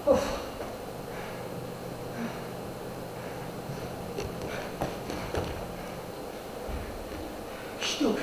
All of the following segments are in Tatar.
Уф. Штук.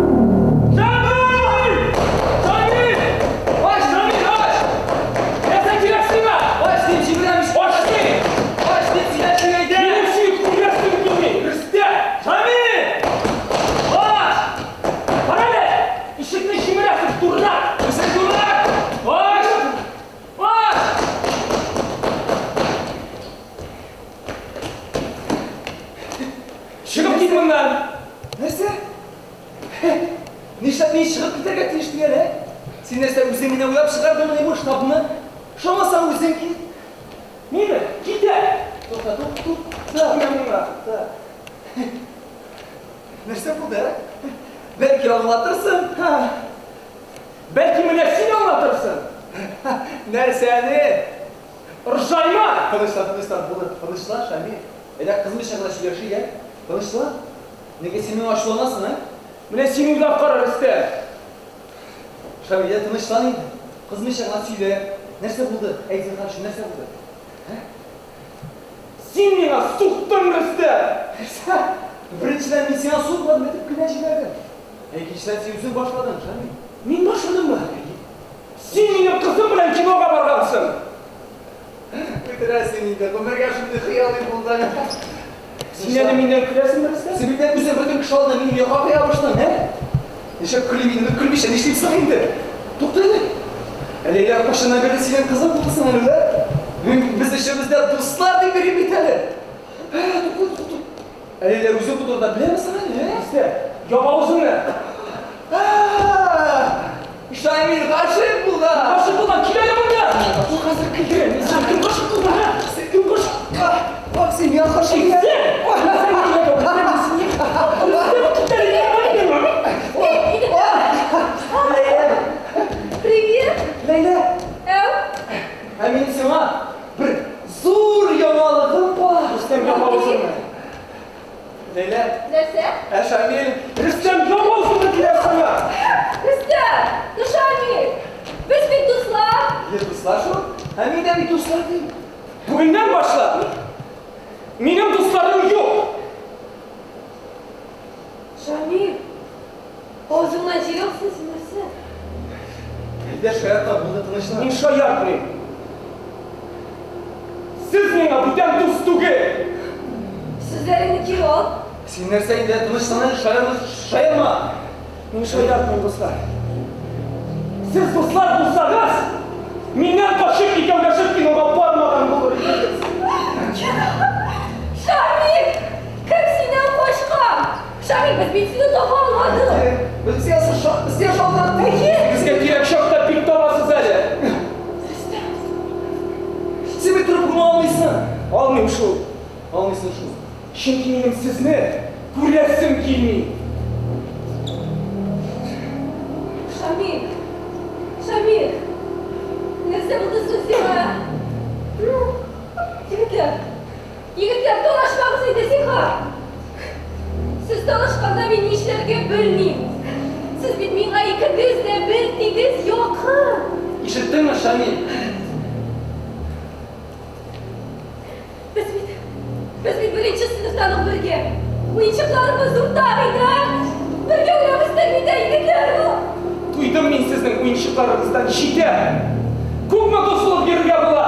Шамил! Шамил! Аш, Шамил, аш! Нәрсә кирәк сиңа? Аш дип җибәрәм ич. Аш дип! Аш дип сөйләшеп әйдә. Минем сине күрәсем килми! Рөстәм! Шамил! Аш! Кара әле! Ишекне җимерәсең, дурак! Үзең дурак! Аш! Аш! Чыгып кит моннан! Нәрсә? Нишләп мин чыгып китәргә тиеш дигән, ә? Син нәрсә үзең генә уйлап чыгардың бу штабны? Ошамасаң үзең кит. Мине? Китә! Тукта, тук, тукта. Менә миңа. Тукта. Нәрсә булды, ә? Бәлки аңлатырсың? Ха. Бәлки менә син аңлатырсың? Нәрсәне? Ыржайма! Тынычлан, тынычлан, булды. Тынычлан, Шамил. Әйдә, кызмыйча гына сөйләшик, ә? Тынычлан. Нигә син миңа ачуланасың, ә? Менә син уйлап кара, Рөстәм. Шамил, әйдә, тынычлан инде. Кызмыйча гына сөйлә. Нәрсә булды? Әйт, зинһар өчен, нәрсә булды? Ә? Син миңа суктың, Рөстәм! Нәрсә? Беренчедән, мин сиңа сукмадым, этеп кенә җибәрдем. Ә икенчедән, син үзең башладың, Шамил. Мин башладыммы? Син минем кызым белән кинога баргансың! Үтерәсең инде, гомергә шундый хыялый булды. Син әле миннән көләсеңме, Рөстәм? Син миннән үзең бөтен кеше алдында минем якага ябыштың, ә? Нишләп көлим инде, көлмичә нишлим соң инде? Тукта әле. Әле Ләйлә кайчаннан бирле синең кызың булды соң әле, ә? Мин без өчебез дә дуслар дип йөрим бит әле. Ә, тукта, тукта, тукта. Ә Ләйлә үзе бу турыда беләме соң әле, ә? Рөстәм, яп авызыңны! Ә, Шамил гашыйк булган! Гашыйк булган, кил әле монда! Ул хәзер көлдерә. Мин Син кем гашыйк булган, ә? Син кем гашыйк? Ах, син миңа гашыйк Рөстәм! Рөстәм, кит әле, Ләйлә! Привет! Ләйлә! Әү? Ә мин сиңа бер зур яңалыгым бар. Рөстәм, яп авызыңны! Ләйлә, Нәрсә? ә Шамил Рөстәм, яп авызыңны диләр сиңа! Рөстәм! Ну, Шамил! Без бит дуслар! Е, дуслар шул. Ә мин дә бит дуслар дим. Бүгеннән башлап минем дусларым юк! Шамил! Авызыңнан җил аксын син нәрсә? Әйдә, шаяртма, булды, тынычлан. Мин шаяртмыйм. Сез миңа бүтән дус түгел! Сүзләреңне кире ал. Син нәрсә инде, тынычлан әле, шаярма, шаярма. Мин шаяртмыйм, дуслар. Сез дуслар булсагыз, миннән качып икәүләшеп кинога бармаган булыр идегез. Шамил! Кем синнән качкан? Шамил, без бит сине таба алмадык. Без сиңа без сиңа шалтыраттык. Әйе. Сезгә кирәк чакта бик табасыз әле. Рөстәм! Син бит торып гына алмыйсың. Алмыйм шул. Алмыйсың шул. Чөнки минем сезне күрәсем килми. Шамил! Шамил! Нәрсә булды соң сиңа? Ну, егетләр! Егетләр, талашмагыз инде, зинһар! Сез талашканда мин нишләргә белмим. Сез бит миңа икегез дә бер тигез якын. Ишеттеңме, Шамил? Без бит, без бит беренче сыйныфтан ук бергә. Уенчыкларыбыз уртак иде, ә? Бергә уйнап үстек бит, ә, егетләр! Туйдым мин сезнең уенчыкларыгыздан, җитә! Күпме косылып йөрергә була?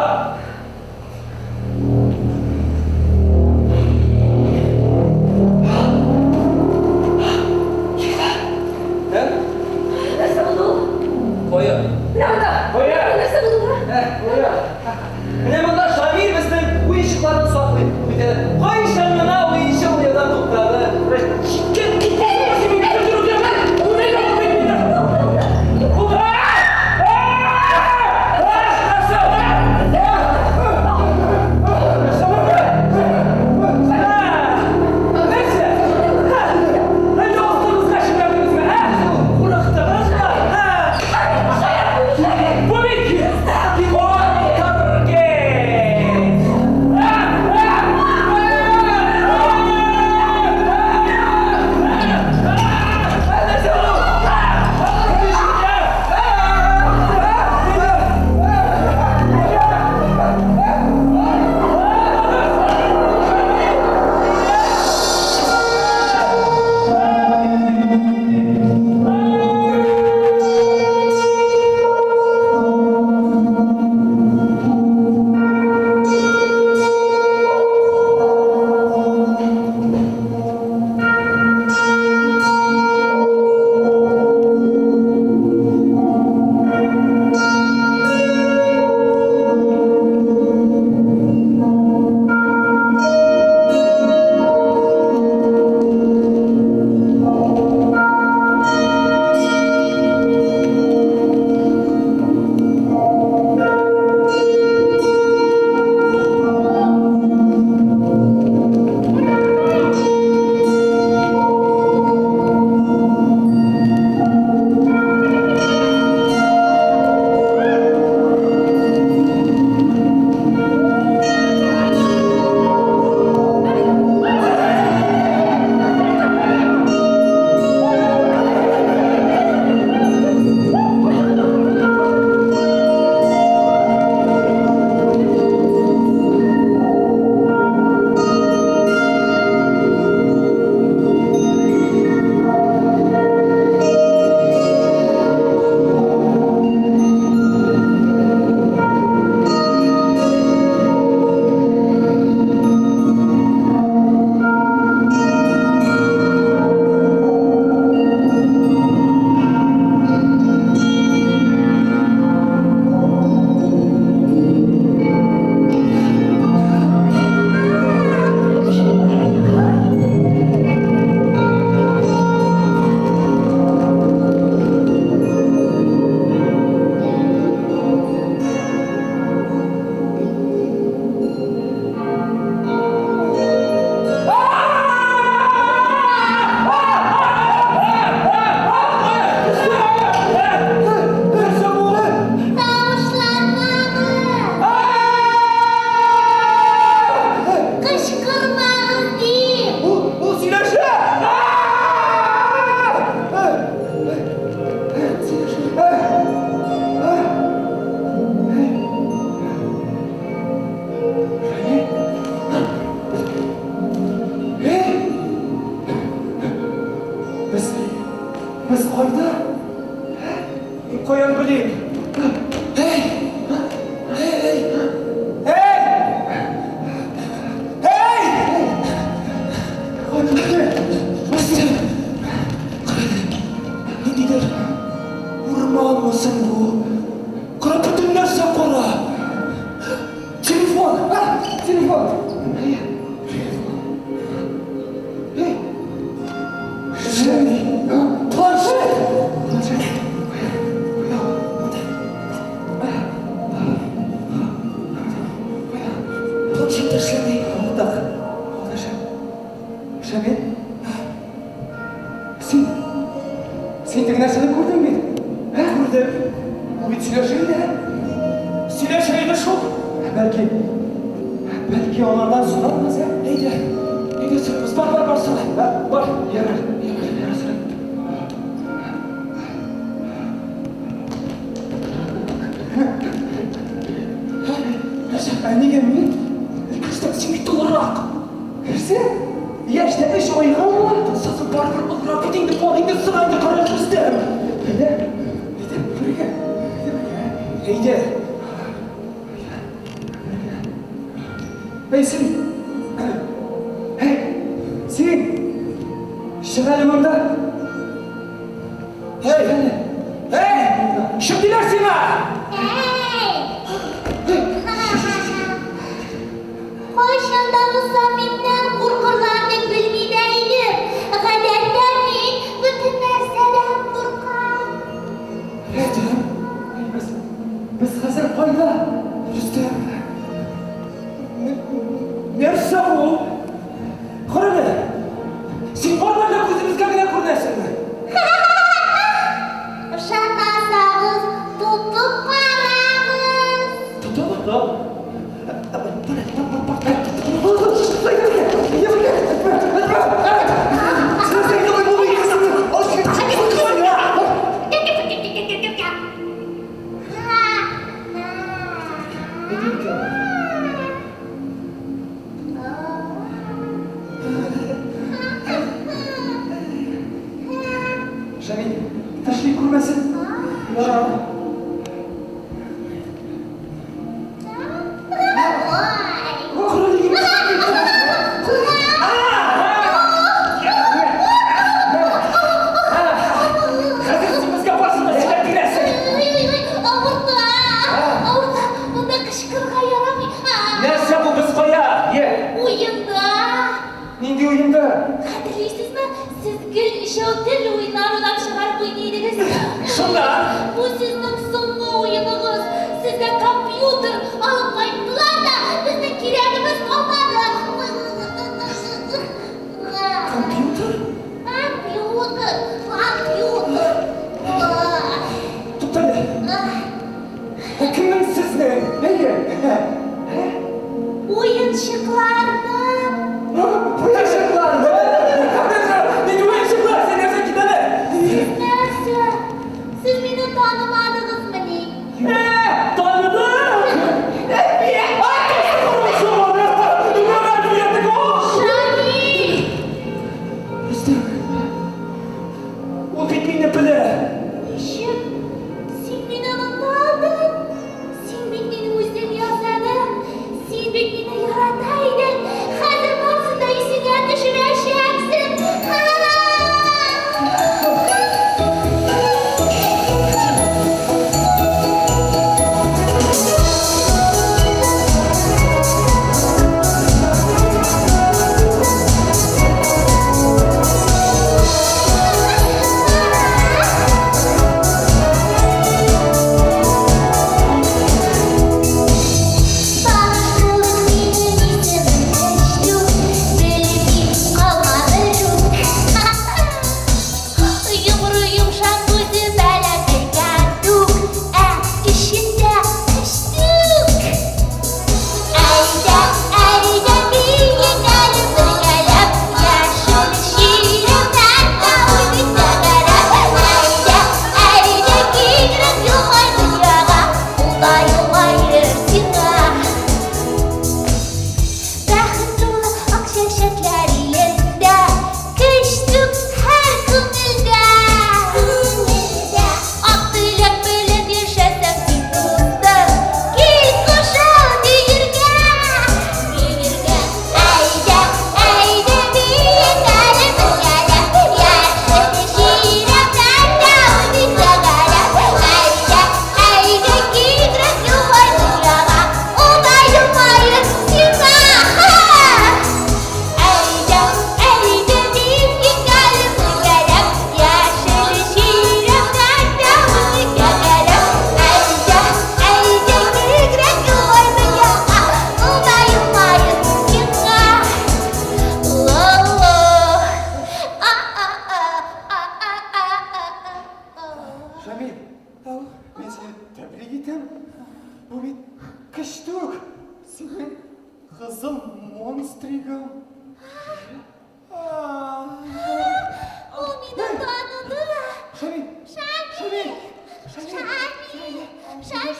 Белмим. Эй! Эй! Эй! Эй! Рөстәм! Ниндидер урманмы соң бу? Кара, бөтен нәрсә кара. Телефон! А, телефон! Эй! Эшләми. Планшет! Планшет. Планшет эшләми. Так. Шамил? Син... Син теге нәрсәне күрдең бит? Ә? Күрдем. Ул бит сөйләшә иде, ә? Сөйләшә иде шул. Бәлки... Бәлки аңардан сорарбыз, ә? Әйдә. Әйдә сорыйбыз. Бар, бар, бар, сора. Бар. Ярар, ярар, ярар, сорыйм. Нәрсә? Ә нигә мин? Рөстәм, син бит олырак. Нәрсә? Яшь тә өч айга була. Сасы барыбер олырак бит инде, бар инде, сора инде, кара, Рөстәм. Әйдә, әйдә, бергә, әйдә, бергә. Әйдә. Эй, син! Эй, син! Чык әле монда! Эй! Эй! Чык диләр сиңа! Эй! Кайчан да булса миннән куркырлар дип белми дә идем. Гадәттә мин бөтен нәрсәдән куркам. Рөстәм! Эй, без, без хәзер кайда? Рөстәм! Нәрсә бу? Кара әле! Син бармы әллә күзебезгә генә күренәсеңме? Ышанмасагыз, тотып карагыз. Тотып? Тотып. Бар, бар, бар, бар. Әйдә, бергә! Син син давай булмый икәнсең. Ал шуны. Әйдә икән. Шамил, тешли күрмәсен. Ярар. Кара әле, Хәзер син безгә барысын да сөйләп бирәсең. Авырта, авырта, монда кычкырырга ярамый. Нәрсә бу, без кая? Е, Уенда. нинди уенда? Хәтерлисезме? Сез гел өчәү төрле уеннар уйлап чыгарып уйный идегез. Шуннан? Бу сезнең соңгы уеныгыз. Сезгә компьютер алып кайттылар да, безнең кирәгебез калмады. Компьютер? Компьютер, компьютер. Тукта әле. Ә кемнең сезнең? Әйе. Уенчыкларның. Уенчыклар. Нинди уенчыклар? Син нәрсә китәле? Сез нәрсә? Сез мине танымадыгызмыни? Ә, таныдым! Ай, Шамил! Рөстәм, ул бит мине белә. Ничек? Син мине онытмадың? Син бит мине үзең ясадың. Син бит мине ярата идең. Монстригам. Ул мине таныды. Шамил! Шамил! Шамил! Шамил! Шамил!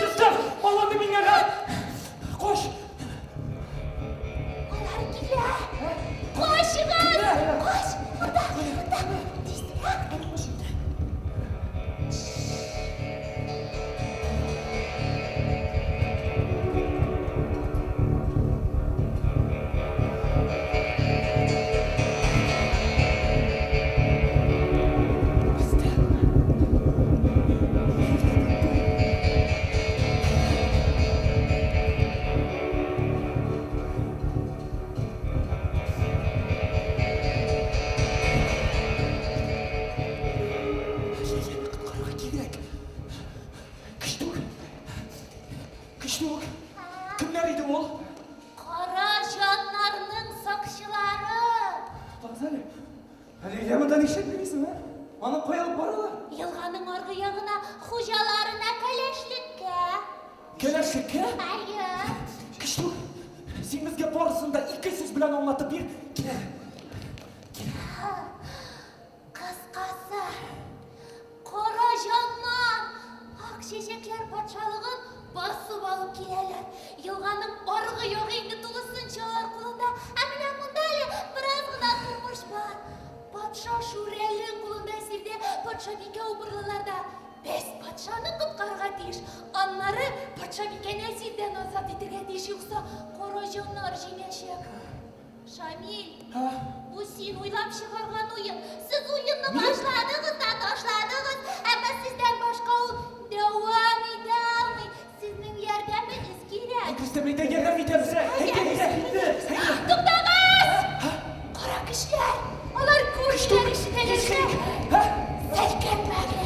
Рөстәм, аларны миннән ал! Кош! Алар килә! Кочыгыз! Кош! Монда! Монда! Тизрәк! Ләйләне коткарырга кирәк. Көчтүк. Көчтүк. Кемнәр иде ул? Кара җаннарның сакчылары! Туктагыз әле. Ләйлә монда нишләп йөрисең, ә? Аны кая алып баралар? Елганың аргы ягына хуҗаларына кәләшлеккә. Кәләшлеккә? Әйе. Көчтүк. Син безгә барысын да ике сүз белән аңлатып бир. Кил әле. Кыскасы, кара җаннар ак чәчәкләр патшалыгын басып алып киләләр. Елганың аргы ягы инде тулысынча алар кулында. Ә менә монда әле бераз гына тормыш бар. Патша Шүрәле кулында әсирдә, патшабикә убырлыларда. Без патшаны коткарырга тиеш. Аннары патшабикәне әсирдән азат итәргә тиеш, юкса кара җаннар җиңәчәк. Шамил, бу син уйлап чыгарган уен. Сез уенны башладыгыз да ташладыгыз, әмма сездән башка ул дәвам итә алмый. Сезнең ярдәмегез кирәк. Рөстәм, әйдә, ярдәм итәбез. Әйдә, әйдә, әйдә. Туктагыз! Кара көчләр! Алар күршеләр ишетәләр. Селкенмәгез!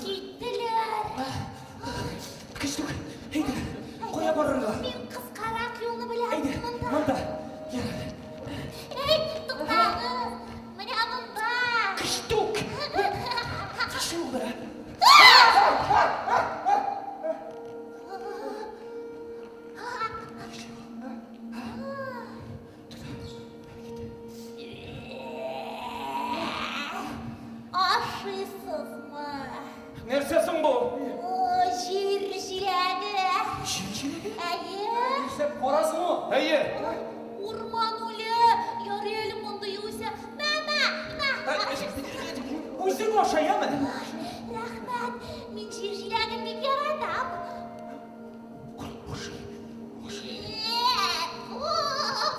Киттеләр. Көчтүк. Әйдә. Кая барырга? Мин кыскарак юлны беләм. Әйдә, Монда. монда. Ярар. Эй, туктагыз! Менә монда. Көчтүк. Шул бер. Ашыйсызмы? Нәрсә соң бу? О, җир җиләге. Җир җиләге? Әйе. Нишләп карасың ул? Әйе. Урман үле. Ярый әле мондый үсә. Мә, мә, мә. Үзең аша, яме? Рәхмәт. Мин җир җиләген бик яратам. Ашый. Ашый. Фу,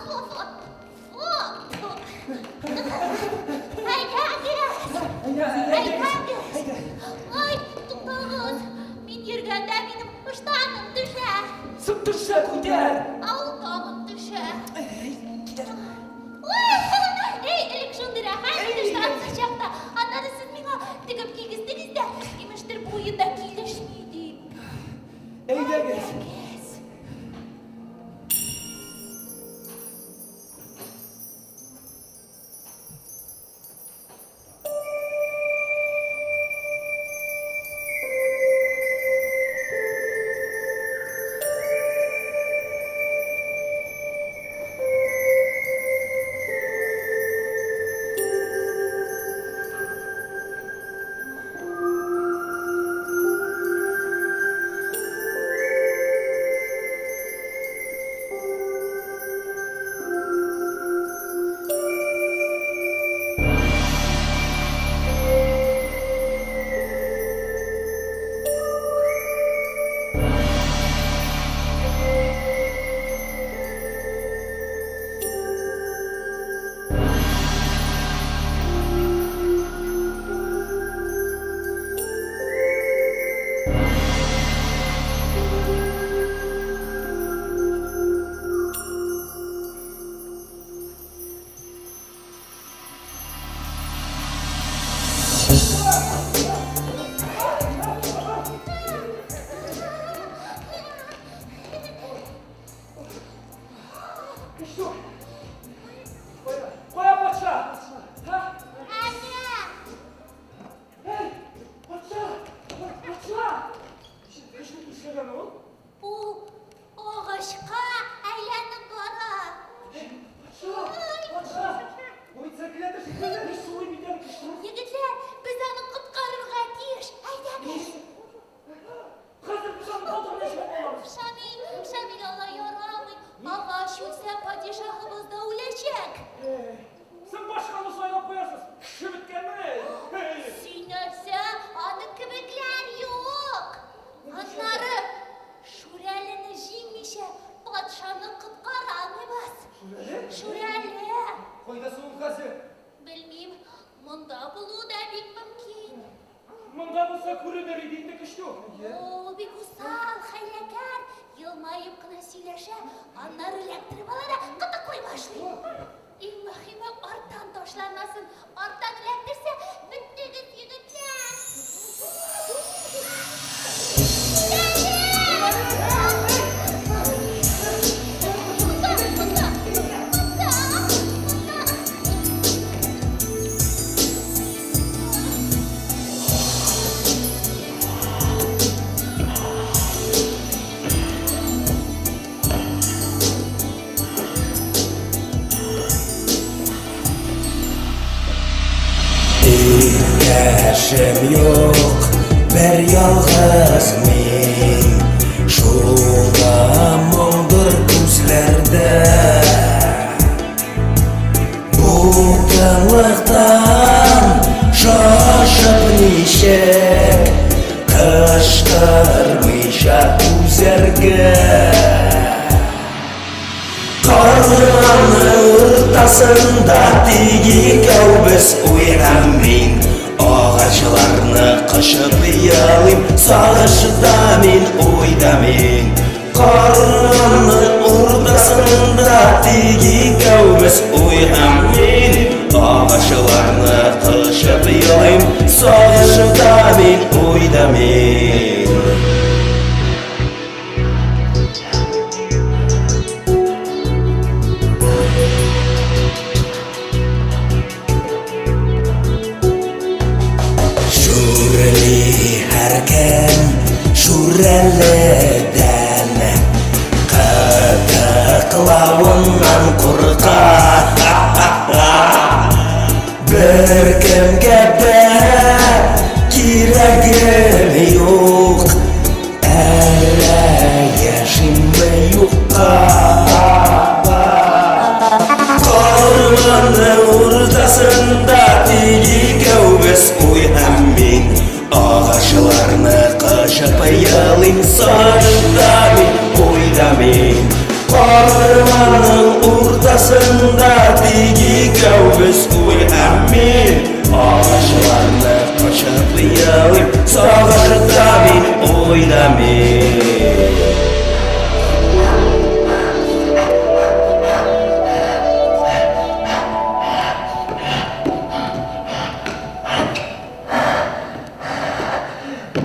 фу, фу. Фу. Әйдәгез. Әйдә, Әйдәгез. әйдә. Ай, туктагыз. Мин йөргәндә минем ыштаным төшә. Соң төшсә күтәр. Ә ул тагын төшә. Әй, китәр. Ой, Эй, элек шундый рәхәт иде ыштансыз чакта. Аннары сез миңа тегеп кигез. Кечтүк. Кая, кая патша? Ха? Әнә! Эй, патша! Патша! Кечтүк нишләгән ул? Ул агачка әйләнеп бара. Патша! Патша! Бу бит сәкиләтер шикелле. Ни сулый бит әле Кечтүк. Егетләр, без аны коткарырга тиеш. Әйдәгез. Хәзер без аны калдырмый чыгып алабыз. Шамил, Шамил, алай ярамый. Агач үлсә, падишаһыбыз да үләчәк. Сез башканы сайлап куясыз. Кеше беткәнмени? Син нәрсә, аның кебекләр юк. Аннары Шүрәлене җиңмичә патшаны коткара алмыйбыз. Шүрәле? Шүрәле. Кайда соң ул хәзер? Белмим, монда булуы да бик мөмкин. Монда булса күренер иде инде Кечтүк. Ул бик усал, хәйләкәр, елмаеп кына сөйләшә, аннары эләктереп ала да кытыклый башлый. Иң мөһиме арттан ташланмасын. Арттан эләктерсә, беттегез, егетләр. Монда, монда, монда, монда. Иптәшем юк, бер ялгыз мин. Шул да моңдыр күзләрдә. Бу тынлыктан шашып ничек кычкырмыйча түзәргә? Карманның уртасында тик икәү без уй һәм мин. Агачларны кочып елыйм, сагышта мин, уйда мин. Карманның уртасында тик икәү без уй һәм мин. Агачларны кочып елыйм, сагышта мин, уйда мин. Шүрли һәркем шүрәледән, Кытыклавыннан курка. Беркемгә дә кирәгем юк, Әллә яшимме юкка? Карманның уртасында тик икәү без уй һәм мин. Агачларны кочып елыйм, сагышта мин, уйда мин. Карманның уртасында тик икәү без уй һәм мин. Агачларны кочып елыйм, сагышта мин, уйда мин.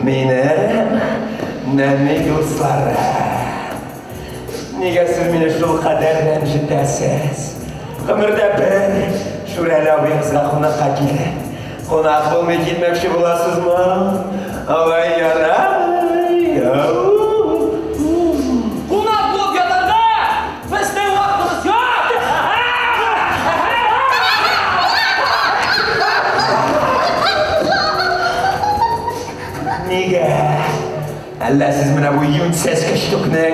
Минем нәни дусларым. Нигә сез мине шул кадәр рәнҗетәсез? Гомердә бер Шүрәле абыегызга кунакка килеп, кунак булмый китмәкче буласызмы? Алай ярамый. Кунак булып ятарга безнең вакытыбыз юк! Нигә? Әллә сез менә бу юньсез Кечтүкнең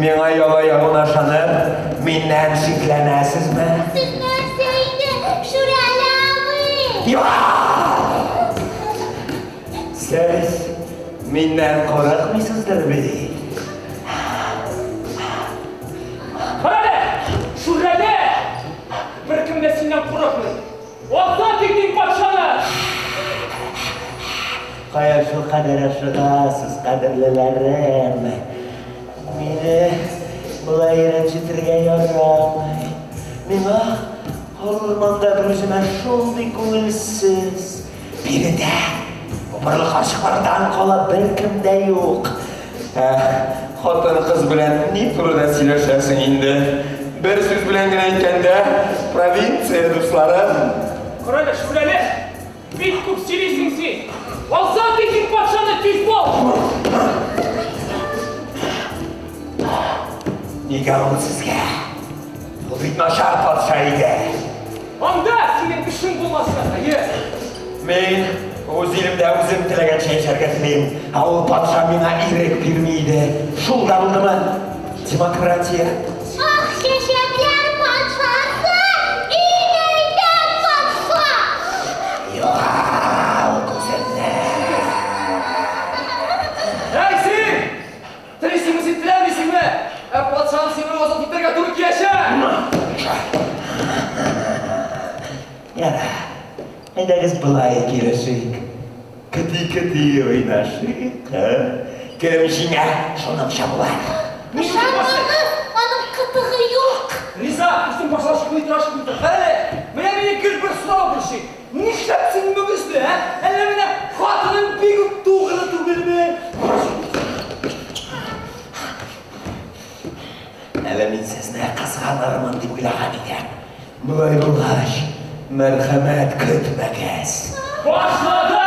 миңа яла ягуына ышанып, миннән шикләнәсезме? Сез нәрсә инде, Шүрәле абый? Юк! Сез миннән курыкмыйсыздыр бит? Карале, Шүрәле! Беркем дә синнән курыкмый. Азат итик патшаны! Кая шул кадәр ашыгасыз, кадерлеләрем? Мине болай рәнҗетергә ярамый. Миңа урманда берүземә шундый күңелсез. Биредә убырлы карчыклардан кала беркем дә юк. Ә хатын-кыз белән ни турыда сөйләшәсең инде? Бер сүз белән генә әйткәндә, провинция дусларым. Кара әле, Шүрәле! Бик күп сөйлисең син! Азат итик патшаны, тиз бул! Нигә ул сезгә? Ул бит начар патша иде. Анда синең эшең булмасын, әйе. Мин үз илемдә үзем теләгәнчә яшәргә телим. Ә ул патша миңа ирек бирми иде. Шул да булдымы? Демократия. Ак чәчәкләр патшасы, иң әйбәт патша! Югал күземнән. Әй син! Телисеңме син, теләмисеңме? Ә патшаны сиңа азат итәргә туры киләчәк! Ярар, әйдәгез болай килешик. Кети-кети уйнашыйк, ә? Кем җиңә, шуныңча була. Ышанмагыз, аның кытыгы юк! Риза, үзең башка чыкмый тора, чыкмый тор. Хәле, менә мине гел бер сорау борчый. Нишләп син мөгезле, ә? Әллә менә хатының бик үк тугры түгелме? Әле мин сезне кызганырмын дип уйлаган идем. Болай булгач, мәрхәмәт көтмәгез. Башлады!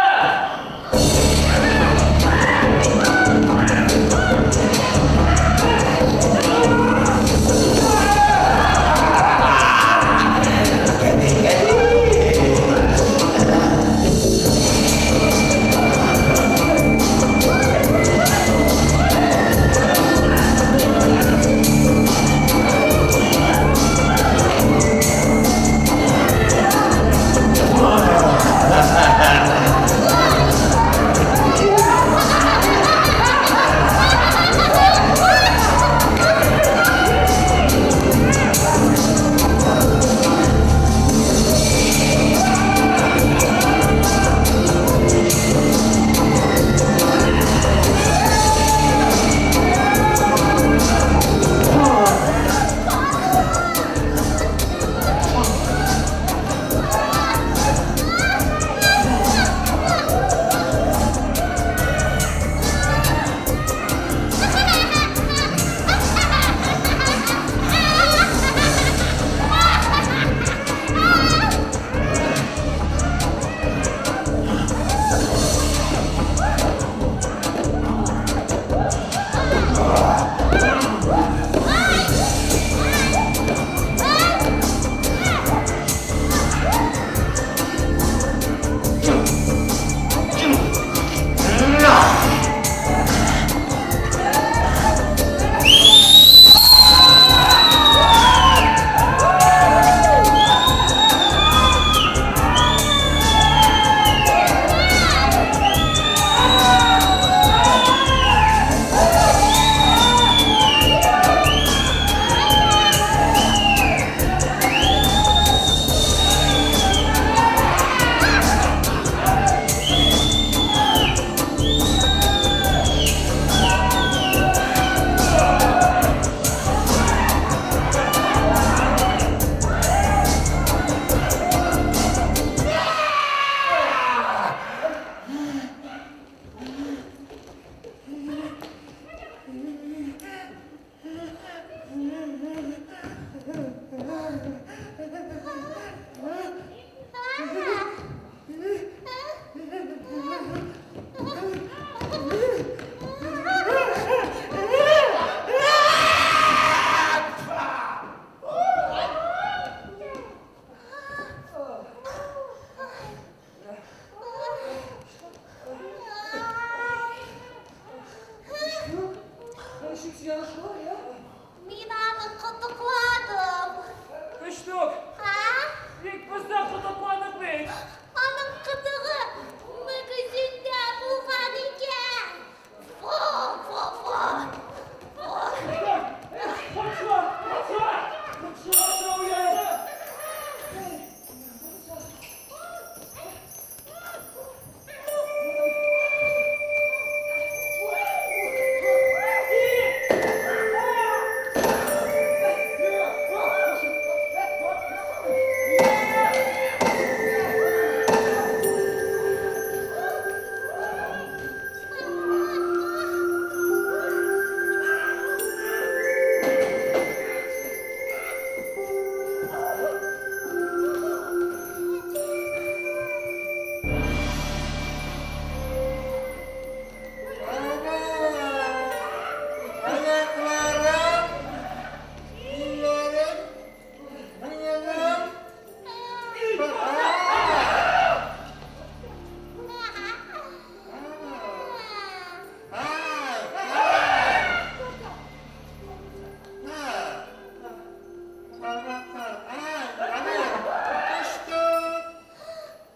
Төштем.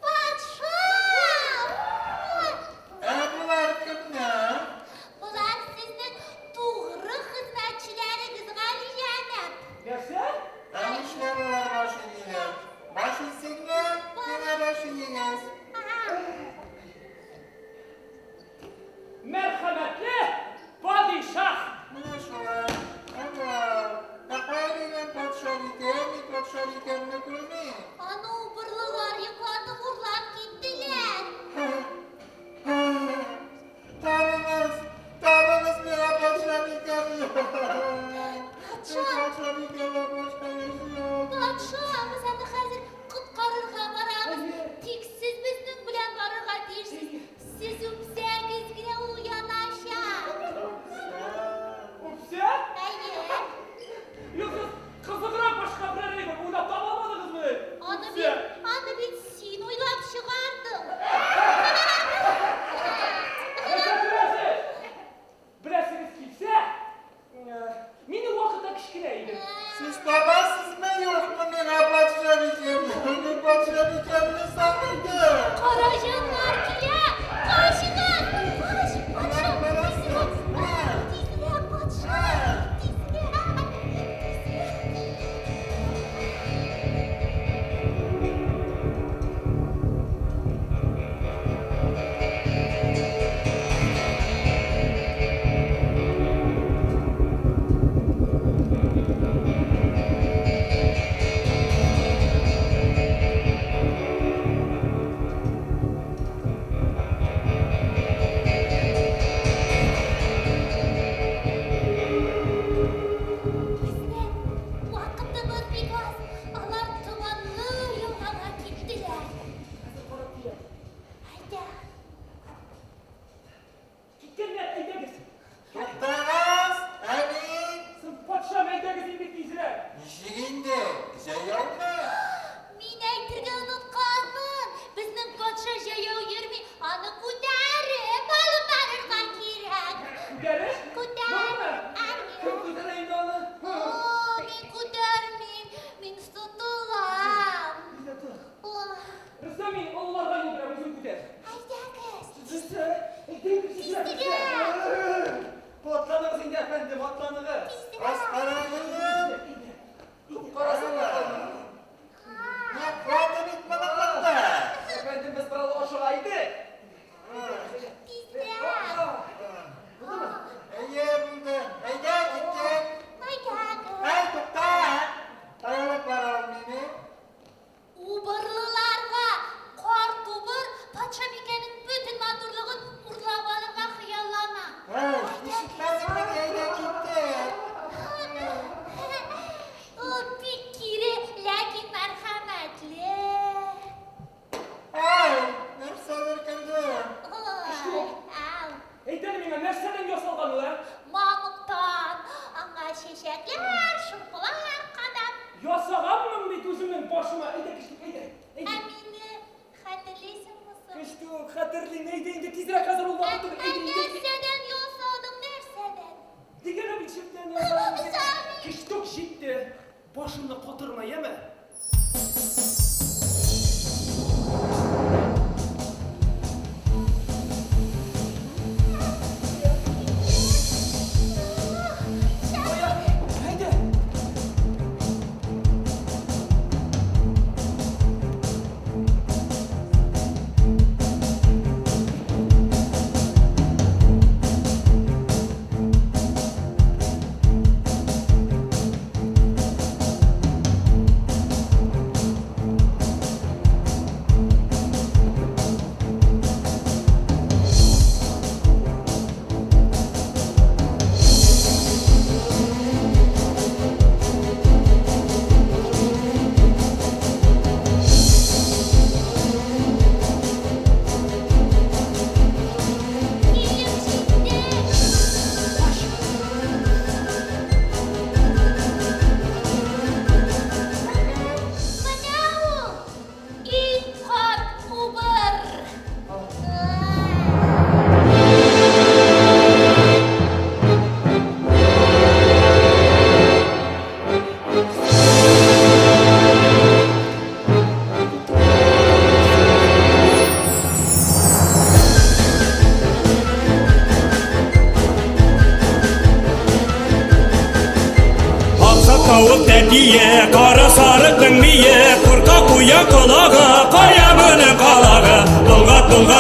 Патша! Ә болар кемнәр? Болар сезнең тугры хезмәтчеләрегез, галиҗәнап. Нәрсә? Ә нишләп алар баш имиләр? Баш имсеннәр, миңа баш имегез. Мәрхәмәтле падишаһ! Менә шулай. Әмма ә кая минем патшабикә, мин патшабикәмне күрмим. Аны убырлылар йоклатып урлап киттеләр. Табыгыз, табыгыз миңа патшабикәмне. Патша! Патшабикәдән башка эш юк. Патша, без аны хәзер коткарырга барабыз. Тик сез безнең белән барырга тиешсез. Сез үпсәгез генә ул уяначак. Үпсә? Әйе. Юк, сез кызыграк башка берәр әйбер уйлап таба алмадыгызмы? Аны Үпсә. бит, аны бит син уйлап чыгардың. Нәрсә беләсез? Беләсегез килсә, мин ул вакытта кечкенә идем. Сез табасызмы, юкмы миңа патшабикәмне? Мин патшабикәмне сагындым. Кара җаннар килә! Качыгыз! Кач, патша! Тизрәк! Тизрәк, патша! Тизрәк! Тизрәк! Безнең вакытыбыз бик аз. Алар томанлы елгага киттеләр. Хәзер карап киләм. Әйдә. Киткәннәр, әйдәгез. Туктагыз, ә мин? Соң патшам, әйдәгез инде тизрәк. Ничек инде? Җәяүме? Мин әйтергә онытканмын. Безнең патша җәяү йөрми, аны күтәреп алып барырга кирәк. Күтәреп? Күтәр. Бармы? Кем күтәрә инде аны? О, мин күтәрмим, мин сытылам. Әйдә тор. О, Рөстәм, мин олыларга юл бирәм, үзең күтәр. әйдәгез. Рөстәм, әйдә инде тизрәк. Тизрәк. Атланыгыз инде, әфәндем, атланыгыз. Аскарагыз. Карасыннар аны. Йоклады бит моның монда. Әфәндем, без бераз ашыга идек. Тизрәк. Әйе, булды. Әйдә, киттек. Әйдәгез. Әй, тукта. Кая алып баралар мине? Убырлыларга карт убыр патшабикәнең бөтен матурлыгын урлап алырга хыяллана. Әй, ишетмәдеңме? Әйдә, киттек. Ул бик кире, ләкин мәрхәмәтле. Әй, нәрсәдер керде. Ой, ау. Әйт әле миңа, нәрсәдән ясалган ул, ә? Мамыктан аңа чәчәкләр, шырпылар кадап. Ясаганмын бит үземнең башыма. Әйдә, Кечтүк, әйдә. Ә Әйдә. мине хәтерлисеңме соң? Кечтүк, хәтерлим, әйдә инде тизрәк хәзер ул Ә вакыт түгел. ә Әйдә, әйдә. нәрсәдән ясадың, нәрсәдән? Дигәне бит чептән ясадым. Сами! Кечтүк җитте. Башымны катырма, яме? Кая? Әйдә. Шәп!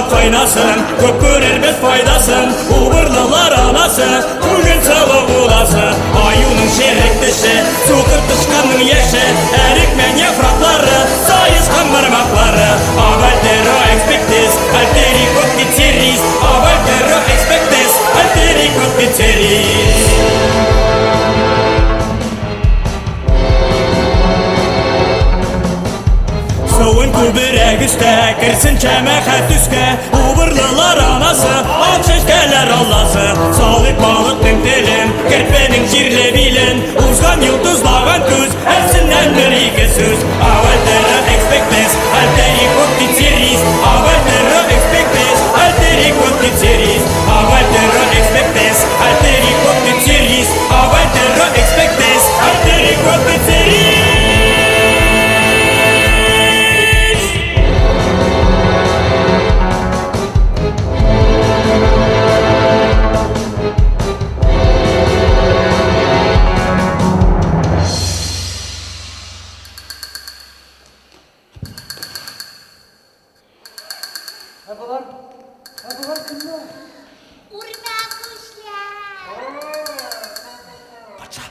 Кабат кайнасын, күп күрербез файдасын. Убырлылар анасы, күңел сылу буласы. Аюның черек теше, сукыр тычканның яше, әрекмән яфраклары, саескан бармаклары. Авальтеро экспектис, альтери коптитерис, авальтеро экспектис, альтери коптитерис. Суын күбрәк өстә, керсен шәмәхә төскә, Убырлылар анасы, ак чәчкәләр алласы. Салыйк балыкның телен, керпенең җирле билен, Узган ел тозлаган күз, әсеннән бер ике сүз. Авальтеро экспектес, альтери коптитерис, Авальтеро экспектес, альтери коптитерис, Авальтеро экспектес, альтери коптитерис, Авальтеро экспектес, альтери коптитерис. Ә болар, ә болар кемнәр? Үрмәкүчләр. Патша.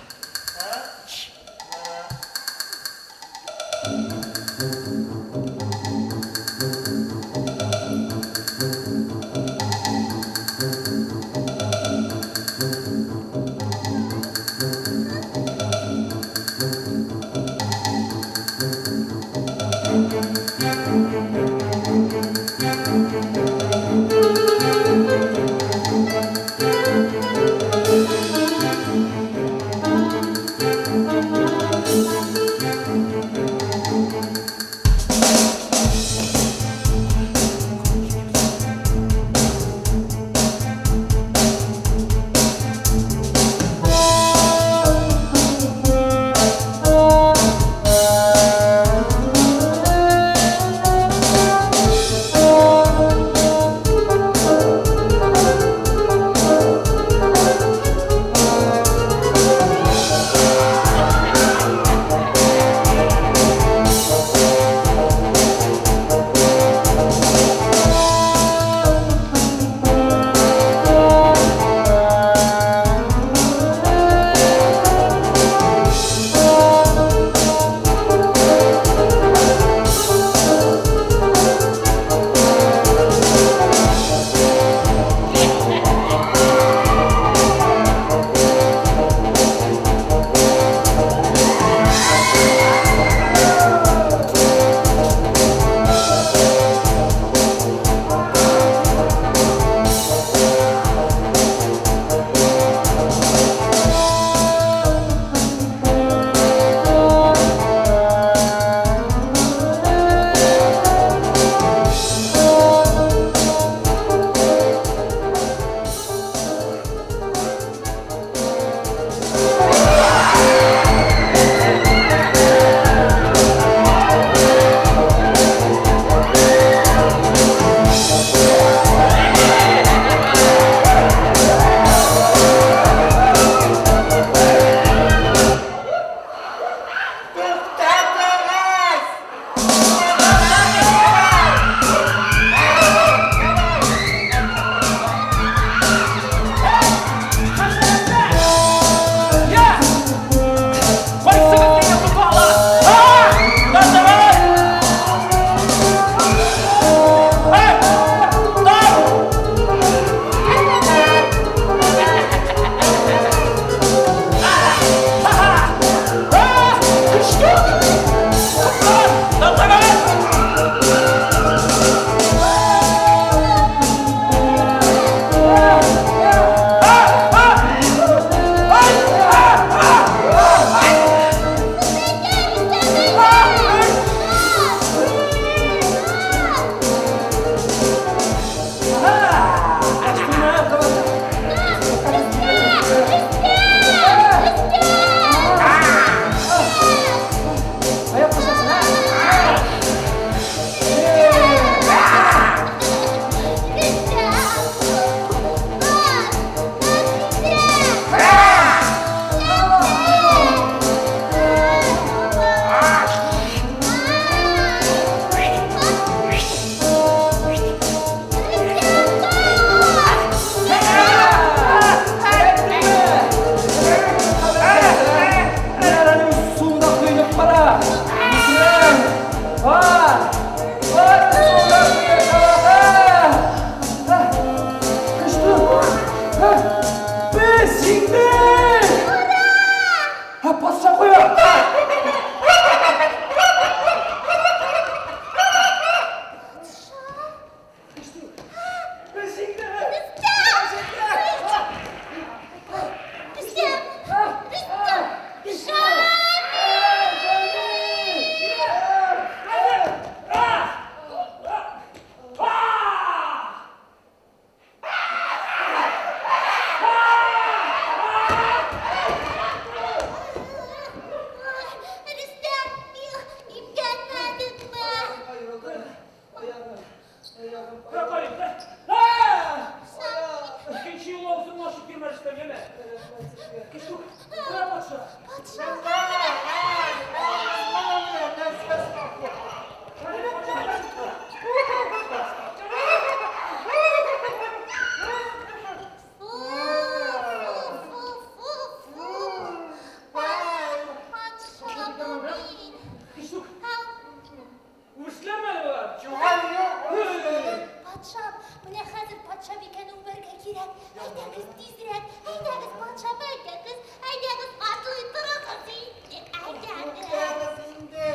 Чугай юк, үбештек. Патшам, менә хәзер патшабикәне үбәргә кирәк. Әйдәгез тизрәк, әйдәгез, патшам, әйдәгез, әйдәгез, атлый торыгыз инде, әйдәгез. Туктагыз инде.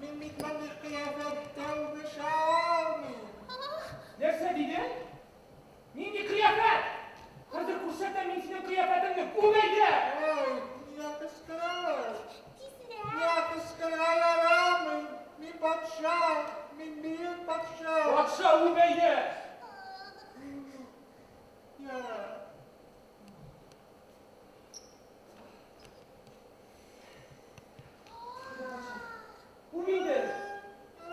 Мин бит мондый кыяфәттә үбешә алмыйм. Нәрсә диде? Нинди кыяфәт? Хәзер күрсәтәм мин синең кыяфәтеңне. Үп әйдә! Ой, нигә кычкыралар? Тизрәк. Миңа кычкырырга ярамый. Мин патша, мин бөек патша. Патша, үп әйдә! Ярар. Үп инде!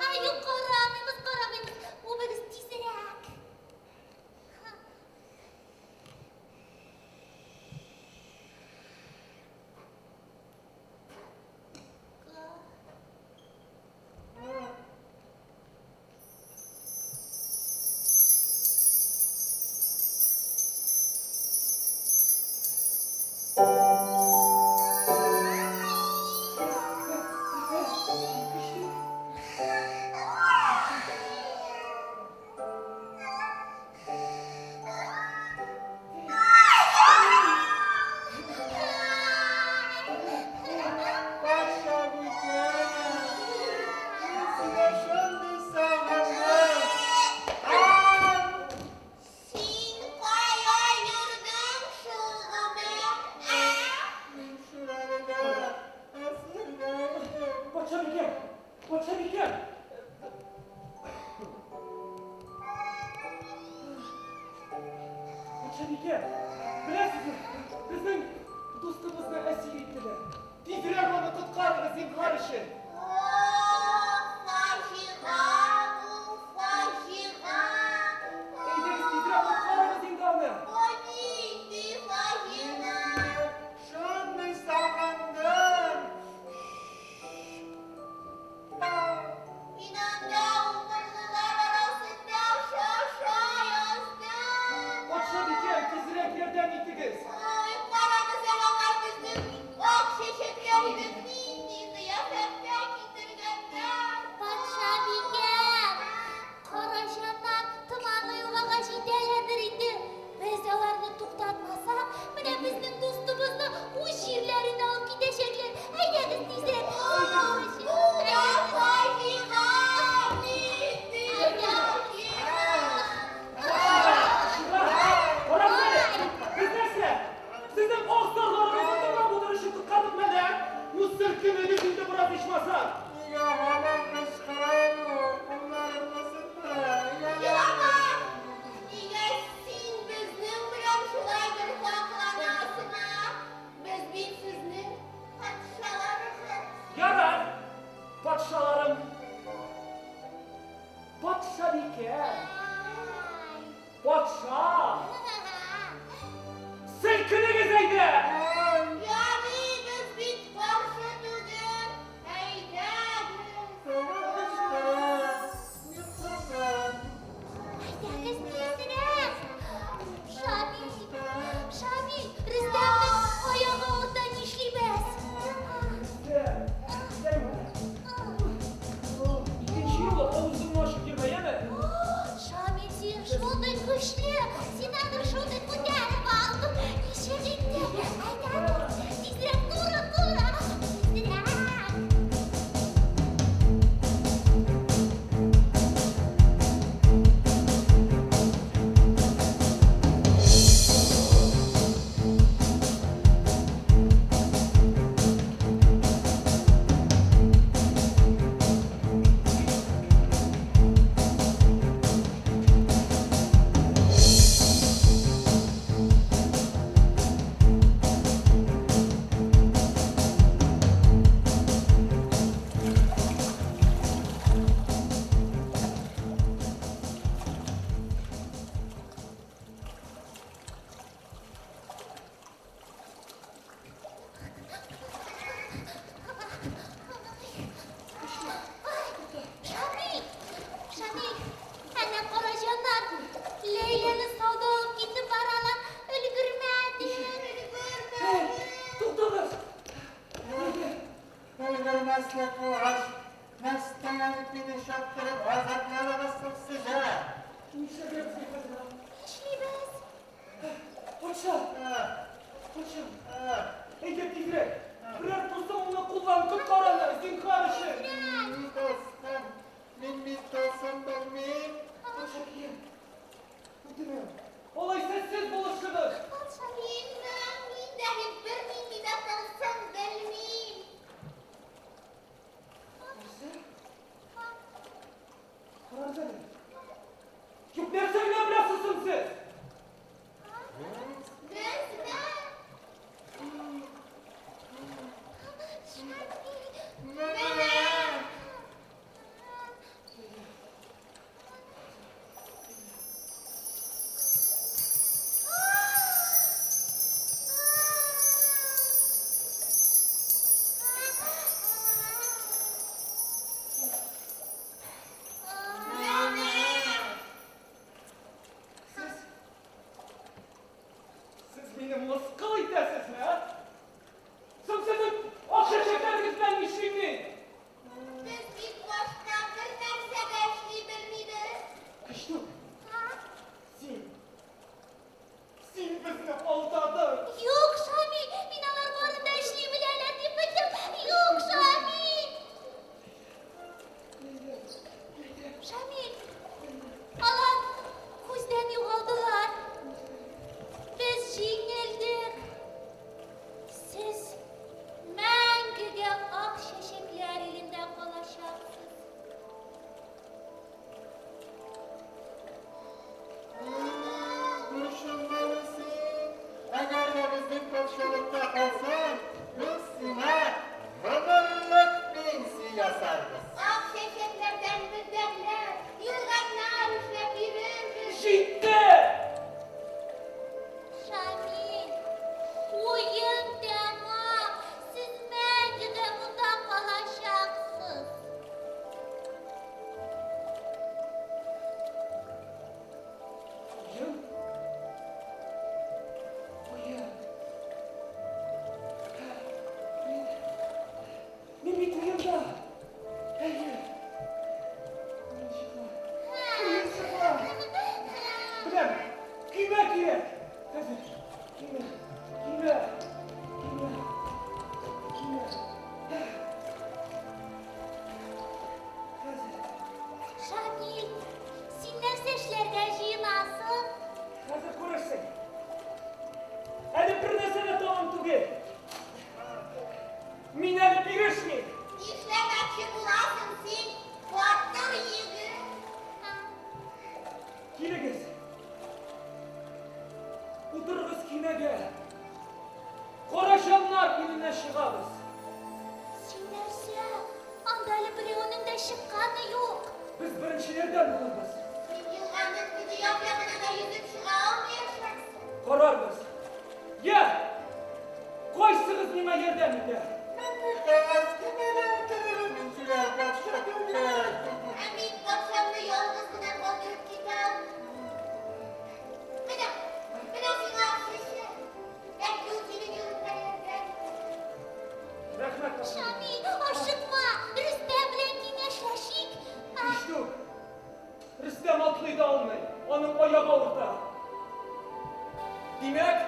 Ай, юк, карамыйбыз, карамыйбыз. Үбегез тизрәк. Патшабикә, мин сине шундый сагындым. Ай! Син кая йөрдең шул гомер, ә? Мин Шүрәледә, әсирдә идем. Патшабикә! Патшабикә! Патшабикә! Беләсезме, безнең дустыбызны әсир иттеләр. Тизрәк аны коткарыгыз, зинһар өчен! О, фаҗига бу, фаҗига! Әйдәгез, тизрәк коткарыгыз инде аны! Бу нинди фаҗига? Шундый сагындым. Мин анда убырлылар арасында шаша яздым. Патшабикә, тизрәк ярдәм итегез! Ой, карагыз әле алар безнең ак чәчәкләрне нинди кыяфәттә китергәннәр. Патшабикә, Караҗаннар томанлы елгага җитәләрдер инде. Без аларны туктатмасак, менә безнең дустыбызны үз җирләренә алып китәчәкләр. Әйдәгез тизрәк. Бу да фаҗига, нинди фаҗига. Карагыз әле! Без нәрсә? Сезнең ак зарларыгызны тыңлап утыру өчен коткардык мәллә? Ну селкенегез инде бераз ичмасам! Нигә һаман кычкыра бу? Кулларымны сындыра. Елама! Нигә син безнең белән шулай дорфа кыланасың, а? Без бит сезнең патшаларыгыз. Ярар, патшаларым. Патшабикә, патша! Селкенегез әйдә! Ай! Ярый, без бит каршы түгел. Әйдәгез. Һаман кычкыра. Мин куркам. Әйдәгез тизрәк. Шамил, Шамил, Рөстәмнең аягы авырта, нишлибез? Икенче юлы авызыңны ачып йөрмә, яме? Шамил, син шундый көчле, син аны шундый күтәреп алдың. Ничек инде? Әйдә, тур, тизрәк, туры, туры, тизрәк. Шамил! Шамил! Әнә караҗаннар! Ләйләне сауда алып китеп баралар. Өлгермәдек, өлгермәдек. Туктагыз! Өлгермәслек булгач, Нәрсәгә дип мине чаптырып газапладыгыз соң сез, ә? Нишләргә безгә хәзер, а? Нишлибез? Патша! Патша! Әйдә тизрәк! Берәр тылсымыңны куллан, коткар аны, зинһар өчен! Мин тылсым, мин бит тылсым белмим. Патшабикә, үтенәм, алайса сез булышыгыз! Патшабикә, мин дә бит бернинди дә тылсым белмим. Нәрсә? Карагыз әле. Юк, нәрсә генә беләсез соң сез? Безме? Менә! Сез... Сез мине мыскыл итәсезме, ә? Соң сезнең ак чәчәкләрегез белән нишлим мин? Без бит башка бер нәрсә дә эшли белмибез. Кечтүк, син... Син безне алдадың. Юк, Шамил, мин алар барын да эшли беләләр дип белдем. Юк, Шамил. Шамил, алар күздән югалдылар. Без җиңелдек. Сез мәңгегә ак чәчәкләр илендә калачаксыз. Шундыймы син? Әгәр дә безнең патшалыкта калсаң, без сиңа гомерлек пенсия ясарбыз. Ак чәчәкләрдән мендәрләр, юрганнар эшләп бирербез. Җитте! Шамил, уен тәмам. Сез мәңгегә монда калачаксыз. Уен? Уен. Мин... Мин бит уенда. Әйе. Уенчыклар. Уенчыклар. Беләм, көймә кирәк. Хәзер. Көймә. Көймә. Көймә. Көймә. Хәзер. Шамил, син нәрсә эшләргә җыенасың? Хәзер күрерсең. Әле бер нәрсә дә тәмам түгел. Мин әле бирешмим. Нишләмәкче буласың син, батыр егет? Килегез. Утырыгыз көймәгә. Кара җаннар иленә чыгабыз. Син нәрсә? Анда әле берәүнең дә чыкканы юк. Без беренчеләрдән булырбыз. Син елганың теге як-ягына да йөзеп чыга алмаячаксың. Карарбыз. Я! Кайсыгыз миңа ярдәм итәр? Мин кәгазь көймәдә утырырмын, мин җүләр патша түгел. Ә мин патшамны ялгыз гына калдырып китә алмыйм. Менә, менә сиңа ак чәчәк. Бәлки ул синең юлыңда ярдәм итәр. Рәхмәт, патша. Шамил, ашыкма, Рөстәм белән киңәшләшик. Нишләү? Рөстәм атлый да алмый, аның аягы авырта. Димәк,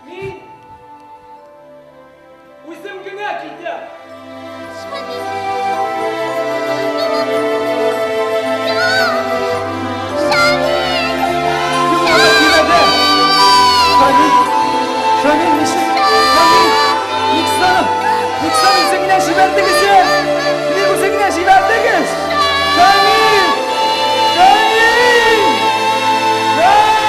мин үзем генә китәм. Шамил! Юк! Шамил! Кем анда көймәдә? Шамил! Шамил, ничек? Шамил! Ник соң? Ник соң үзең генә җибәрдегез, ә? Ник үзең генә җибәрдегез? Шамил! Шамил! Шамил!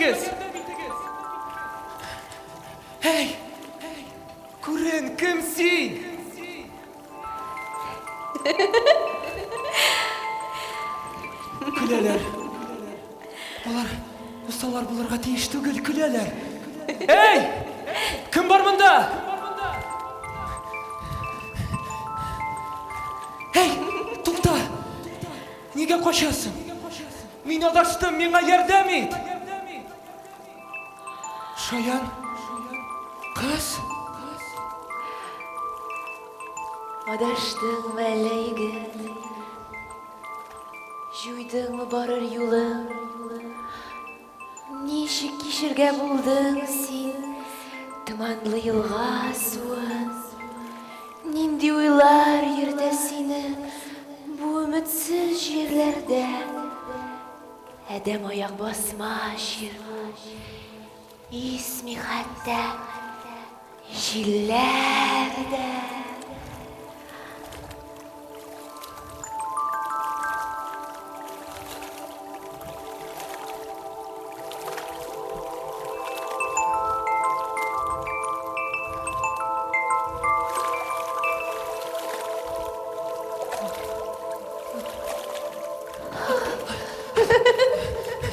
итегез! Әй! Күрен, кем син? Көләләр. Болар усаллар булырга тиеш түгел, көләләр. Эй! Кем бар монда? Эй, тукта! Нигә качасың? Мин адаштым, миңа ярдәм ит! Шаян кыз? Адаштыңмы әллә, егет? Җуйдыңмы барыр юлың? Ничек кичергә булдың син томанлы елга суын? Нинди уйлар йөртә сине бу өметсез җирләрдә? Адәм аяк басма җир бу, Исми хәтта җилләр дә.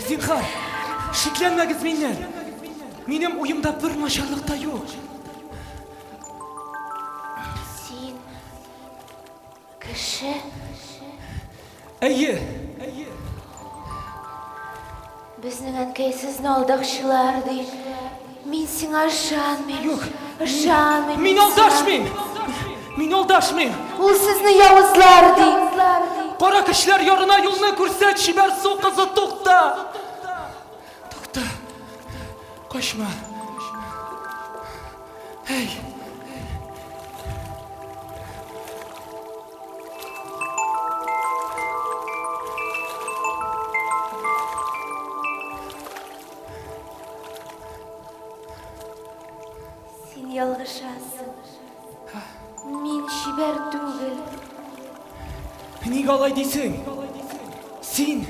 Зинһар, шикләнмәгез миннән. Минем уемда бер начарлык та юк. Син кеше? Әйе. Безнең әнкәй сезне алдакчылар ди. Мин сиңа ышанмыйм. Юк. Ышанмыйм. Мин алдашмыйм. Мин алдашмыйм. Ул сезне явызлар ди. Кара көчләр ярына юлны күрсәт, чибәр су кызы, тукта. Тукта. Качма. Әй. Син ялгышасың. Мин чибәр түгел. Нигә алай дисең? Син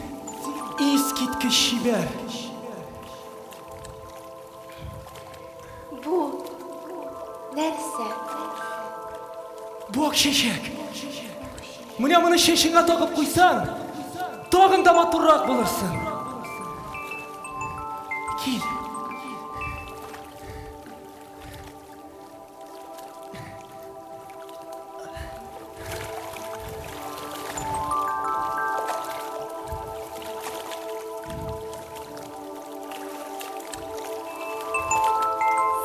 искиткеч чибәр. Бу нәрсә? Бу ак чәчәк. Менә моны чәчеңә тагып куйсаң, тагын да матуррак булырсың. Кил.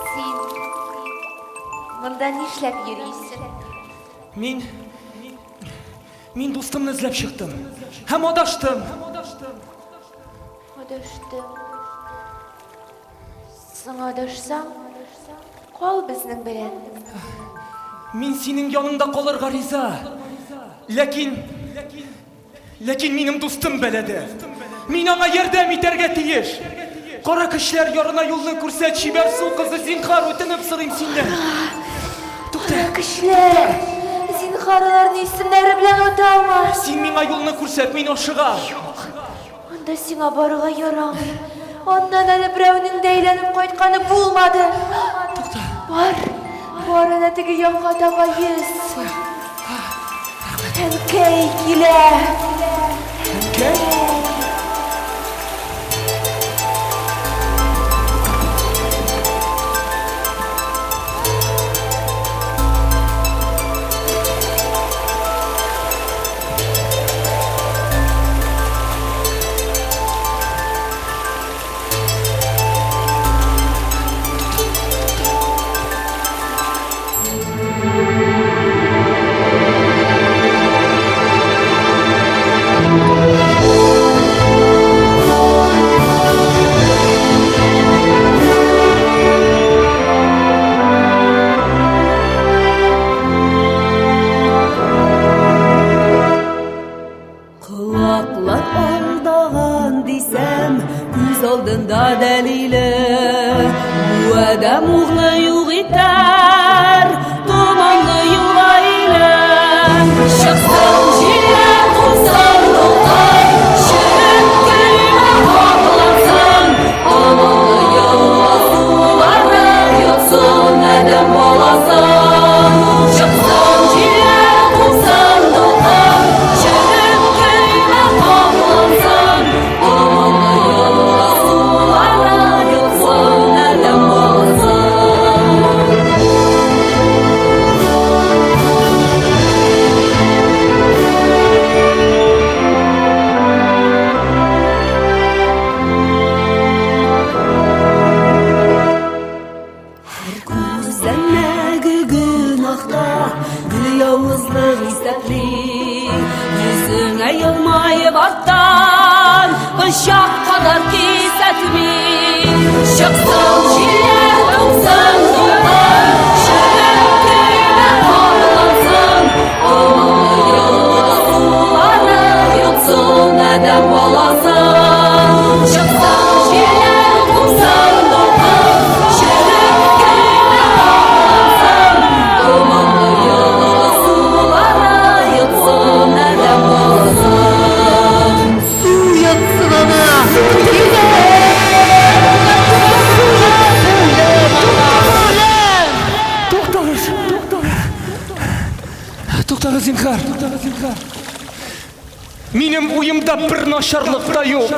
Син монда нишләп йөрисең? Мин мин дустымны эзләп чыктым һәм адаштым. Адаштым. Соң адашсаң, кал безнең белән. Мин синең яныңда калырга риза. Ләкин ләкин минем дустым бәләдә. Мин аңа ярдәм итәргә тиеш. Кара көчләр ярына юлны күрсәт, чибәр су кызы, зинһар үтенеп сорыйм синнән. Тукта. Кара көчләр! Зинһар аларны исемнәре белән атама. Син миңа юлны күрсәт, мин ашыгам. Юк. Анда сиңа барырга ярамый. Аннан әле берәүнең дә әйләнеп кайтканы булмады. Тукта. Бар, бар әнә теге якка таба йөз. Әнкәй килә. Әнкәй? Колаклар алдаган дисәм, күз алдында дәлиле. Бу адәм углы юк итәр, томанлы елга иле. Чыксын җиргә, кунсын дулкын, черек көймә каплансын, томан. Пычак кадәр кисәтми. Чыксын җилләр, купсын дулкын, Черек көймә кабынсын. Томанлы елга сулары Йотсын адәм баласын. Чыксын җилләр, купсын дулкын, Черек көймә кабынсын. Томанлы елга сулары Йотсын адәм баласын. Су йотсын аны! Туктагыз! Туктагыз! Туктагыз, зинһар! Туктагыз, зинһар! Минем уемда бер начарлык та юк.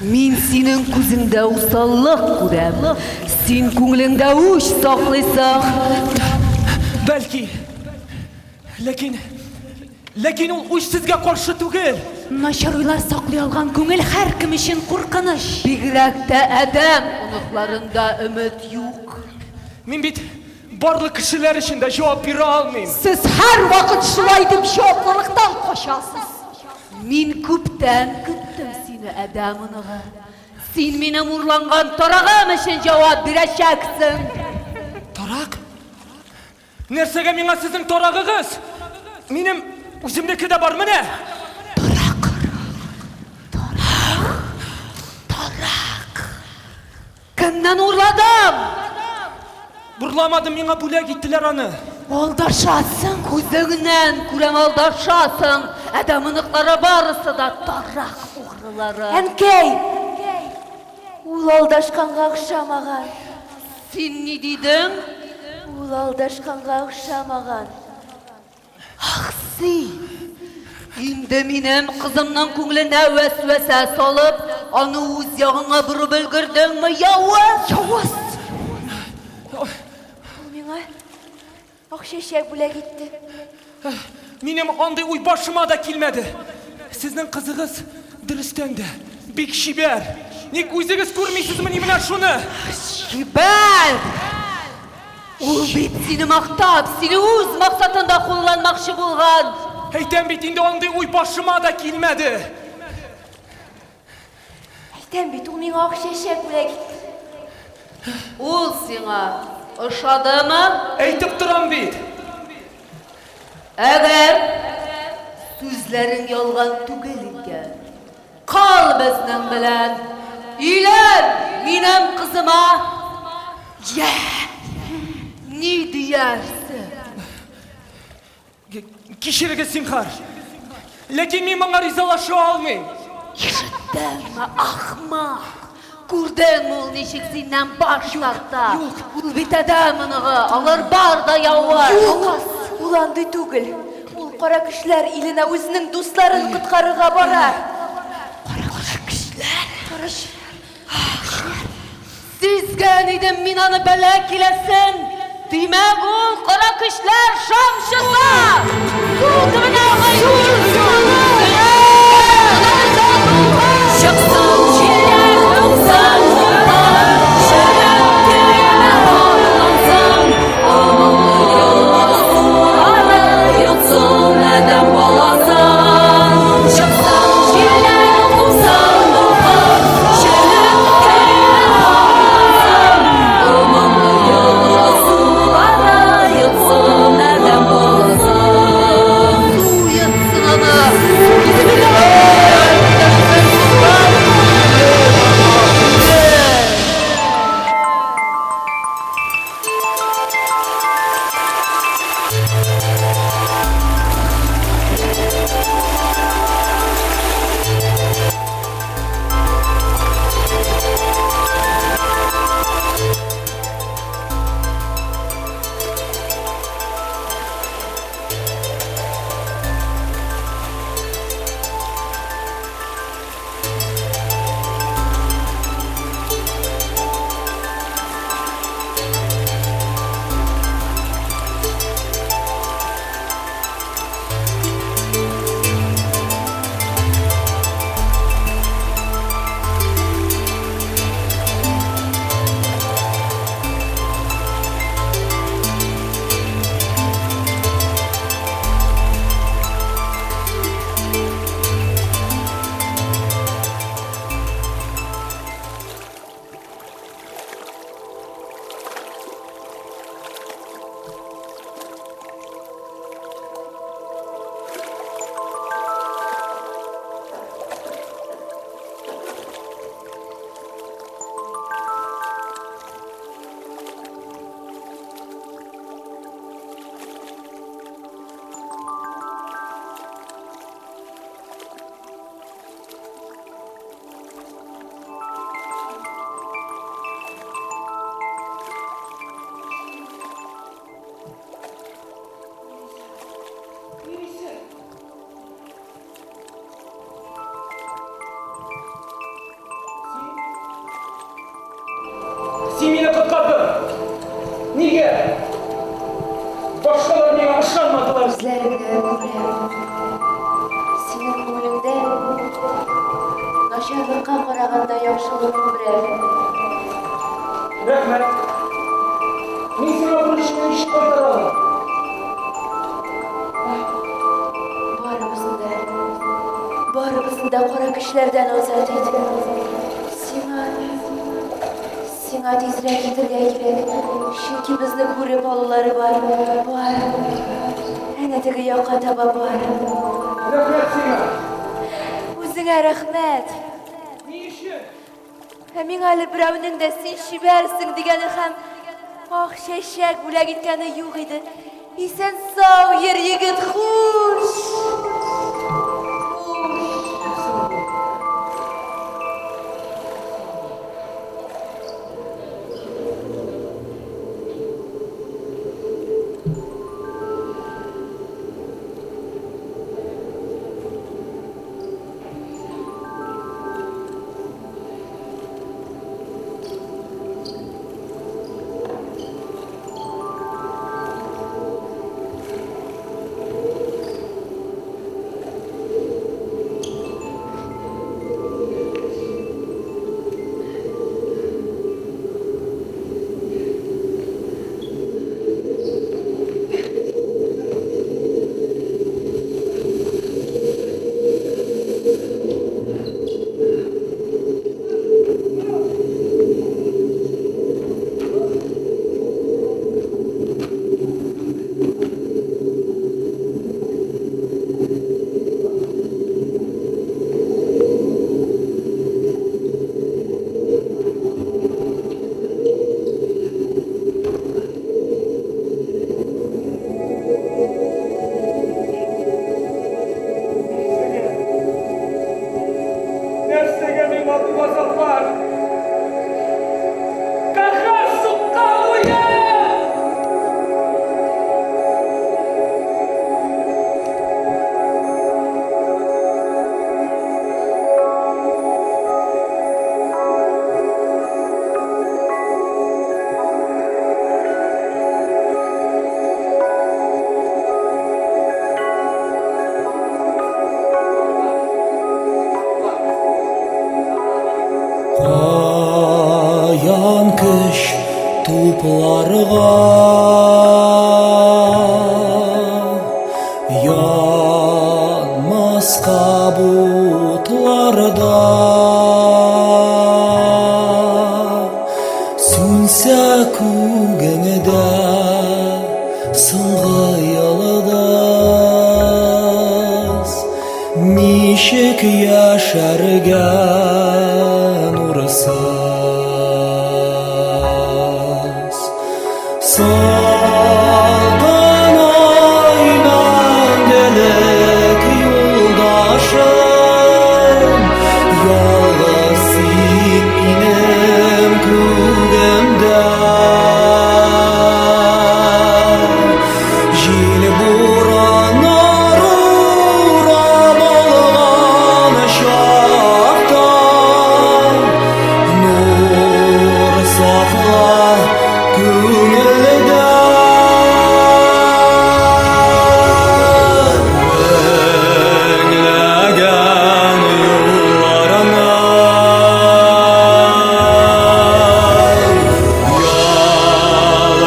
Мин синең күзеңдә усаллык күрәм. Син күңелеңдә үч саклыйсың. Бәлки. Ләкин ләкин ул үч сезгә каршы түгел. Начар уйлар саклый алган күңел һәркем өчен куркыныч. Бигрәк тә адәм оныкларында өмет юк. Мин бит барлык кешеләр өчен дә җавап бирә алмыйм. Сез һәрвакыт шулай дип җаваплылыктан качасыз. Мин күптән көттем сине, адәм оныгы. Син минем урланган тарагым өчен җавап бирәчәксең. Тарак? Нәрсәгә миңа сезнең тарагыгыз? Минем үземнеке дә бар менә. Тарак. Тарак. Тарак. Кемнән урладың? Урламадым, миңа бүләк иттеләр аны. Алдашасың, күзеңнән күрәм алдашасың. Адәм оныклары барысы да тарак угрылары. Әнкәй! Ул алдашканга охшамаган. Син ни дидең? Ул алдашканга охшамаган. Ах, син! Инде минем кызымның күңеленә вәсвәсә салып, аны үз ягыңа борып өлгердеңме, явыз? Явыз! Ул миңа ак чәчәк бүләк итте. Минем андый уй башыма да килмәде. Сезнең кызыгыз дөрестән дә бик чибәр. Ник үзегез күрмисезмени менә шуны? Чибәр! Ул бит сине мактап, сине үз максатында кулланмакчы булган. Әйтәм бит инде, андый уй башыма да килмәде. Әйтәм бит, ул миңа ак чәчәк бүләк итте. Ул сиңа ошадымы? Әйтеп торам бит. Әгәр сүзләрең ялган түгел икән, Кал безнең белән! Өйлән минем кызыма! Йә! Ни диярсең? Кичерегез, зинһар. Ләкин мин моңа ризалаша алмыйм. Ишеттеңме, ахмак? Күрдеңме ул ничек синнән баш тарта? Юк. Ул бит адәм оныгы, алар бар да явыз. Юк, ул андый түгел. Ул кара кешеләр иленә үзенең дусларын коткарырга бара. Кара кешеләр? Кара кешеләр. Сизгән идем мин аны бәла киләсен. Димәк, ул кара көчләр шамчысы! Су төбенә Чыксын җилләр, купсын дулкын, Черек көймә кабынсын. Томанлы елга сулары Йотсын адәм баласын. Чыксын җилләр, купсын дулкын, Черек көймә кабынсын. Томанлы елга сулары Йотсын адәм баласын. Су йотсын аны! Начарлыкка караганда яхшылык күбрәк. Рәхмәт. Мин сиңа бурычны ничек кайтара алам? Барыбызны да, барыбызны да кара көчләрдән азат ит. Сиңа, сиңа тизрәк китергә кирәк, чөнки безне күреп алулары бар, бар. Әнә теге якка таба бар. Рәхмәт сиңа. Үзеңә рәхмәт. Ни өчен? Ә миңа әле берәүнең дә син чибәрсең дигәне һәм ак чәчәк бүләк иткәне юк иде. Исән-сау йөр, егет, хуш! Нәрсәгә миңа бу газаплар? Каһәр суккан уен! Каян көч тупларга Янмаска бутларда Сүнсә күгеңдә соңгы йолдыз Ничек яшәргә нурсыз? Салкын ай мәңгелек юлдашым, Ялгыз син минем күгемдә. Җил бураннар урап алган чакта Нур сакла күңелдә. Меңләгән юлларны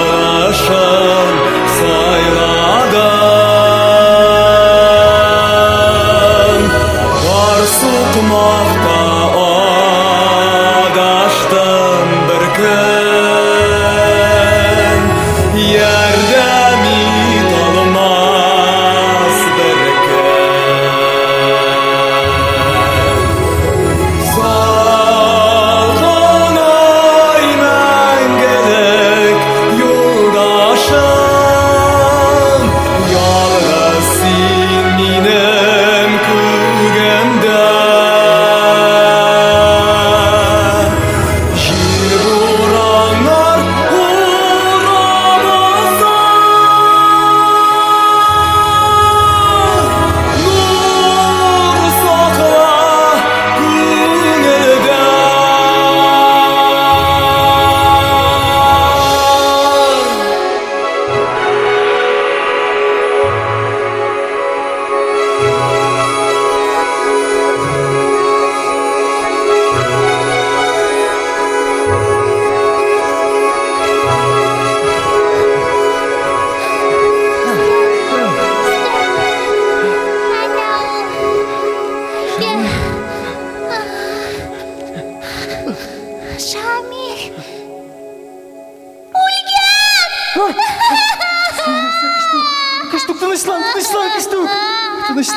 Ялгышын сайладым. Тар сукмакта адаштым бер көн. Ярдәм ит алмас бер көн. Салкын ай мәңгелек юлдашым, Ялгыз син минем күгемдә.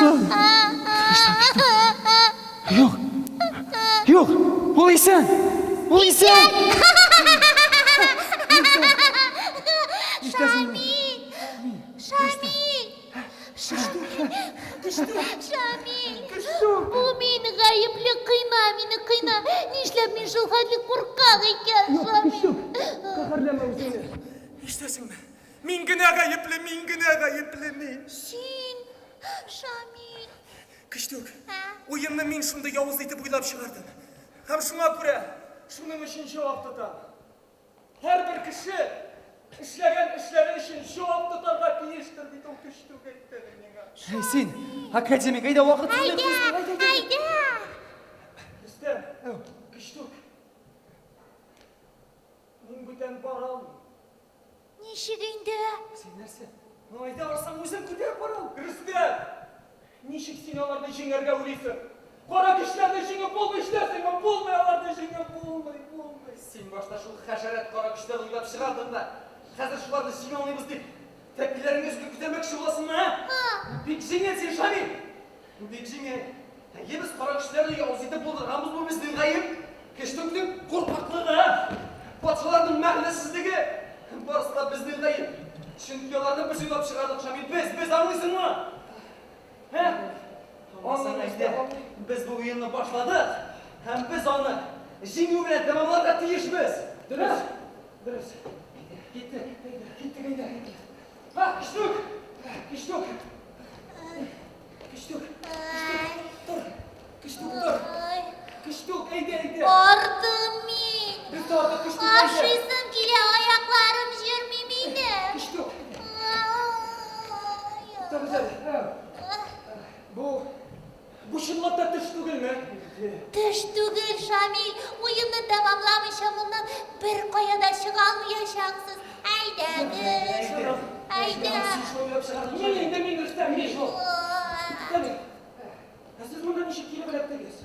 Рөстәм! Юк! Юк! Ул исән! Ул исән! Шамил! Шамил! Шамил! Шамил! Бу мин гаепле, кыйна мине, кыйна. Нишләп мин шул хәтле куркак икән, Шамил? Каһәрләмә үзеңне. Ишетәсеңме? Мин генә гаепле, мин генә гаепле, мин. Син, Шамил. Кечтүк, уенны мин шундый явыз итеп уйлап чыгардым. Һәм шуңа күрә шуның өчен җавап тотам. Һәрбер кеше эшләгән эшләре өчен җавап тотарга тиештер бит ул Кечтүк әйтте әле миңа. Әй син, академик, әйдә вакыт Әйдә, әйдә. Рөстәм, Кечтүк. Мин бүтән бара алмыйм. Ничек инде? Син нәрсә? Ну, әйдә барсаң, үзем күтәреп барам. Рөстәм! Ничек син аларны җиңәргә уйлыйсың? Кара көчләрне җиңеп булмый, ишетәсеңме? Булмый аларны җиңеп, булмый, булмый. Син башта шул хәшәрәт кара көчләрне уйлап чыгардың да, хәзер шуларны җиңә алмыйбыз дип, тәпиләреңне өскә күтәрмәкче буласыңмы, ә? Бик җиңел син, Шамил! Бик җиңел. Әйе, без кара көчләрне явыз итеп булдырганбыз, бу безнең гаеп. Кечтүкнең куркаклыгы, патшаларның мәгънәсезлеге, барысы да безнең гаеп. Чөнки аларны без уйлап чыгардык, Шамил, без, без, аңлыйсыңмы? Ә? Аңлыйм, әйдә. Без бу уенны башладык, һәм без аны җиңү белән тәмамларга тиешбез. Дөрес, дөрес. Киттек, киттек, әйдә. Ха, Кечтүк! Кечтүк! Кечтүк! Кечтүк! Тор! Кечтүк, тор! Кечтүк, әйдә, әйдә! Ардым мин! Без дә ардык, Кечтүк, әйдә! Ашыйсым килә, аякларым җөрми минем! Кечтүк! Туктагыз әле. Бу, бу чынлап та төш түгелме? Төш түгел, Шамил. Уенны тәмамламыйча моннан беркая да чыга алмаячаксыз. Әйдәгез. Әйдә. Мин инде, мин, Рөстәм, мин шул. Туктале. Ә сез монда ничек килеп эләктегез?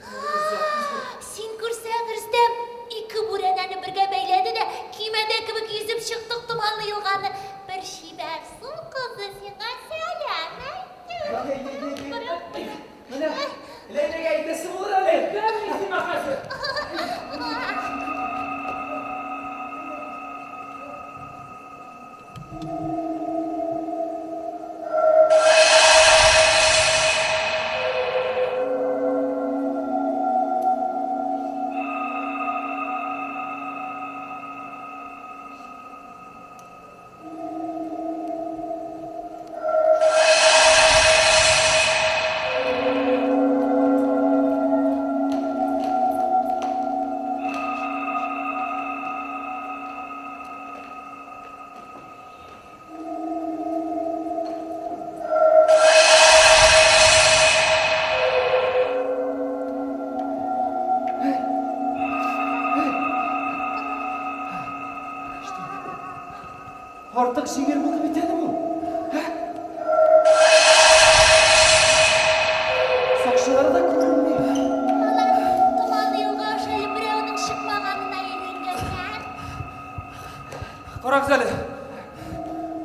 Син күрсәң, Рөстәм, ике бүрәнәне бергә бәйләде дә, көймәдә кебек йөзеп чыктык томанлы елганы. Бер чибәр су кызы сиңа сәлам әйтте. Менә Ләйләгә әйтәсе булыр әле. Әйтәм мин сиңа хәзер. Артык җиңел булды бит әле бу. Ә? Сакчылары да күренми. Алар томанлы елга аша әле берәүнең чыкмаганына өйрәнгәннәр. Карагыз әле.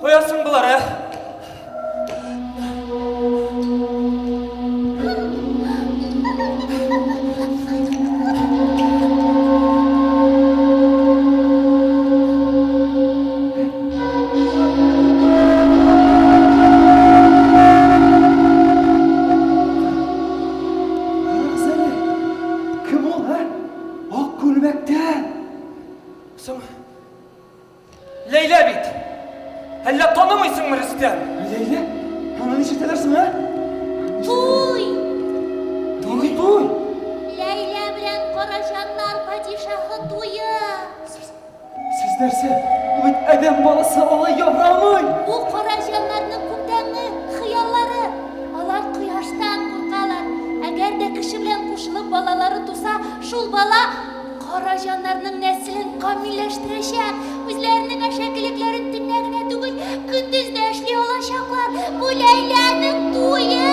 Кая соң болар, ә? Карагыз әле. Кем ул, ә? Ак күлмәктә. Соң Ләйлә бит! Әллә танымыйсыңмы, Рөстәм? Ләйлә? Аны ничек танырсың, ә? Туй! Туй, туй! Ләйлә белән Караҗаннар падишаһы туе! Сез нәрсә? Ул бит адәм баласы, алай ярамый! Бу Караҗаннарның күптәнге хыяллары. Алар кояштан куркалар. Әгәр дә кеше белән кушылып балалары туса, шул бала Кара җаннарның нәселен камилләштерәчәк, үзләренең әшәкелекләрен төнлә генә түгел, көндез дә эшли алачаклар. Бу Ләйләнең туе!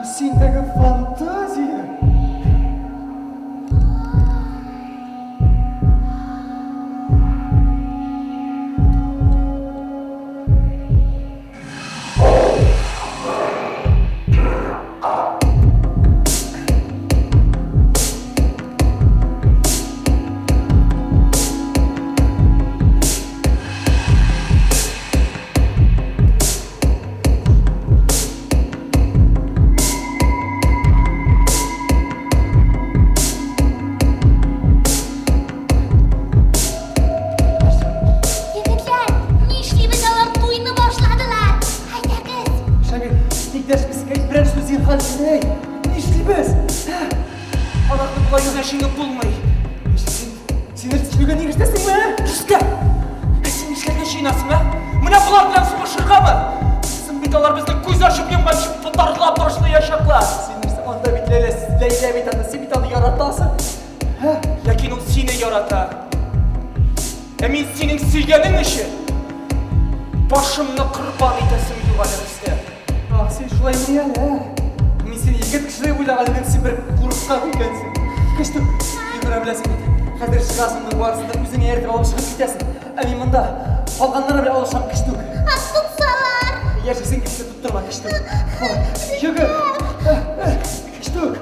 Синдәге фантазия! Егетләр, нишлибез алар туйны башладылар. Әйдәгез. Шамил, ник дәшмисең? Әйт берәр сүз зинһар өчен, әйт. Нишлибез? Ә? Аларны болай гына җиңеп булмый. Син, син килүгә ни эшләсеңме, ә? Рөстәм! Ә син нишләргә җыенасың, ә? Менә болар белән сугышыргамы? Соң бит алар безне күз ачып йомганчы ботарлап ташлаячаклар. Син нәрсә, анда бит Ләйлә, Ләйлә бит анда, син бит аны яратасың. Ә? Ләкин ул сине ярата. Ә мин синең сөйгәнең өчен башымны корбан итәсем юк әле, Рөстәм. Ах, син шулай мени әле, ә? Мин сине егет кеше дип уйлаган идем, син бер куркак икәнсең. Кечтүк, йөгерә беләсең бит. Хәзер чыгасың да барысын да үзеңә ияртеп алып чыгып китәсең. Ә мин монда калганнары белән алышам, Кечтүк. А тотсалар? Яшисең килсә тоттырма, Кечтүк. Бар, йөгер. Кечтүк.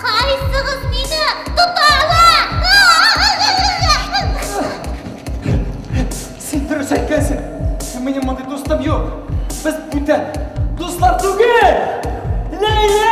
Кайсыгыз мине тота ала? Син дөрес әйткәнсең. Минем мондый дустым юк. Без бүтән дуслар түгел. Ләйлә!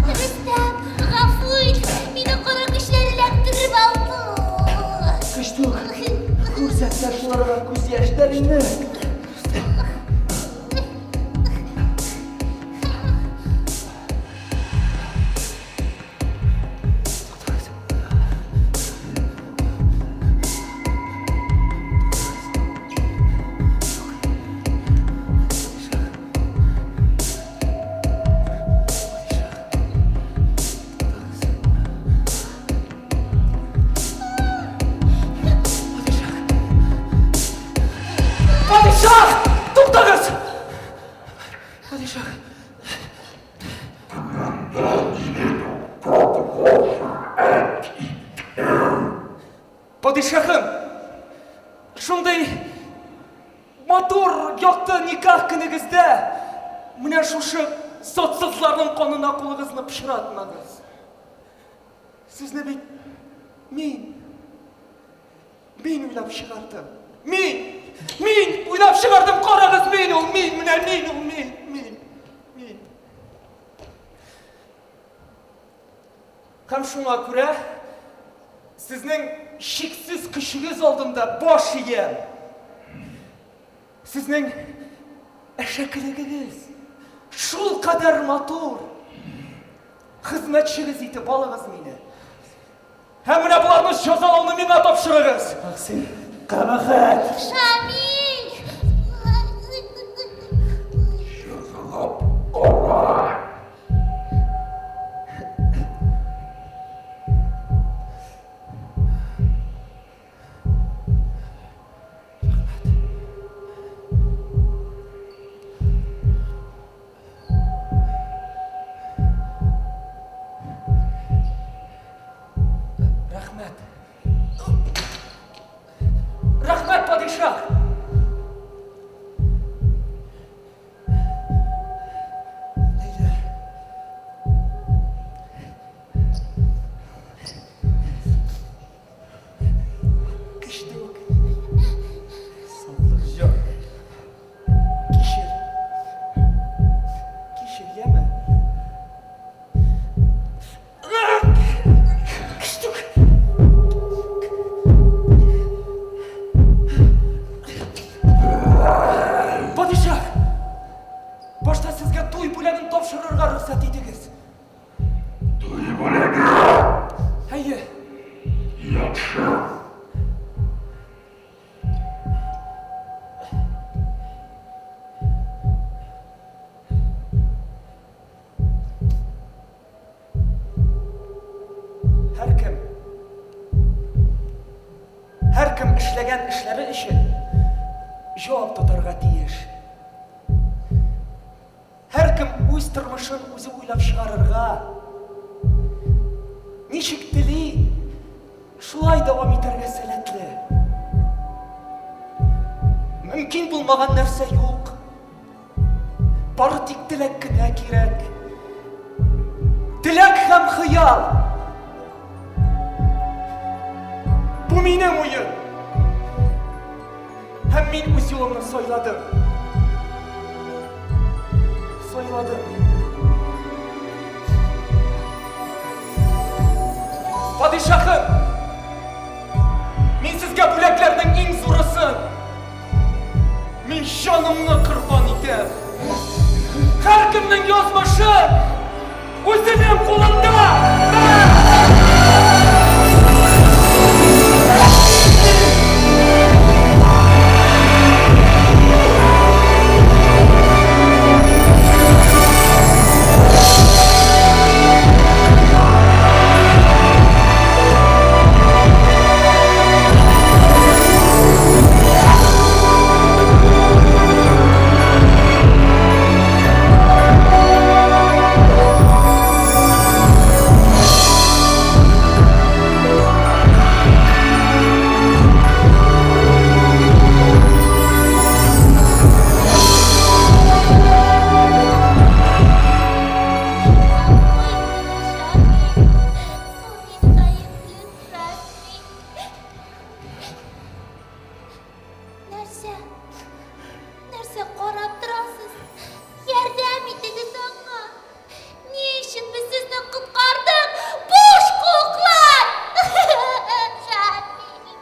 Рөстәм, гафу ит, мине кара көчләр эләктереп алды. Кечтүк, күрсәтсә шуларга күз яшьләреңне. Падишах! Туктагыз! Падишах! Падишахым! Шундый матур, якты никах көнегездә менә шушы затсызларның канына кулыгызны пычратмагыз. Сезне бит мин мин уйлап чыгардым. Мин! Мин уйлап чыгардым, карагыз, мин ул, мин, менә мин ул, мин, мин, мин. Һәм шуңа күрә сезнең чиксез көчегез алдында баш иям. Сезнең әшәкелегегез шул кадәр матур. Хезмәтчегез итеп алыгыз мине. Һәм менә боларны җәзалауны миңа тапшырыгыз. Ах син, кабахәт! Шамил! Җәзалап кара! Рәхмәт. падишаһ! Ләйлә. Кечтүк. Сатлык җан. Кичер. Кичер, яме. Кечтүк. Падишаһ! Башта сезгә туй бүләген тапшырырга рөхсәт итегез. Туй бүләге? Әйе. Яхшы. Һәркем Һәркем эшләгән эшләре өчен җавап тотарга тиеш. Һәркем үз тормышын үзе уйлап чыгарырга, ничек тели, шулай дәвам итәргә сәләтле. Мөмкин булмаган нәрсә юк. Бары тик теләк кенә кирәк. Теләк һәм хыял. Бу минем уен. Һәм мин үз юлымны сайладым. Сайладым. Падишаһым! Мин сезгә бүләкләрнең иң зурысын! Мин җанымны корбан итәм! Һәркемнең язмышы үзенең кулында! Нәрсә? Нәрсә карап торасыз? Ярдәм итегез аңа! Ни өчен без сезне коткардык, буш куыклар? Шамил!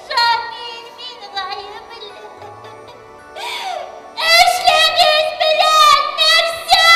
Шамил, мин гаепле. Эшләгез белән нәрсә?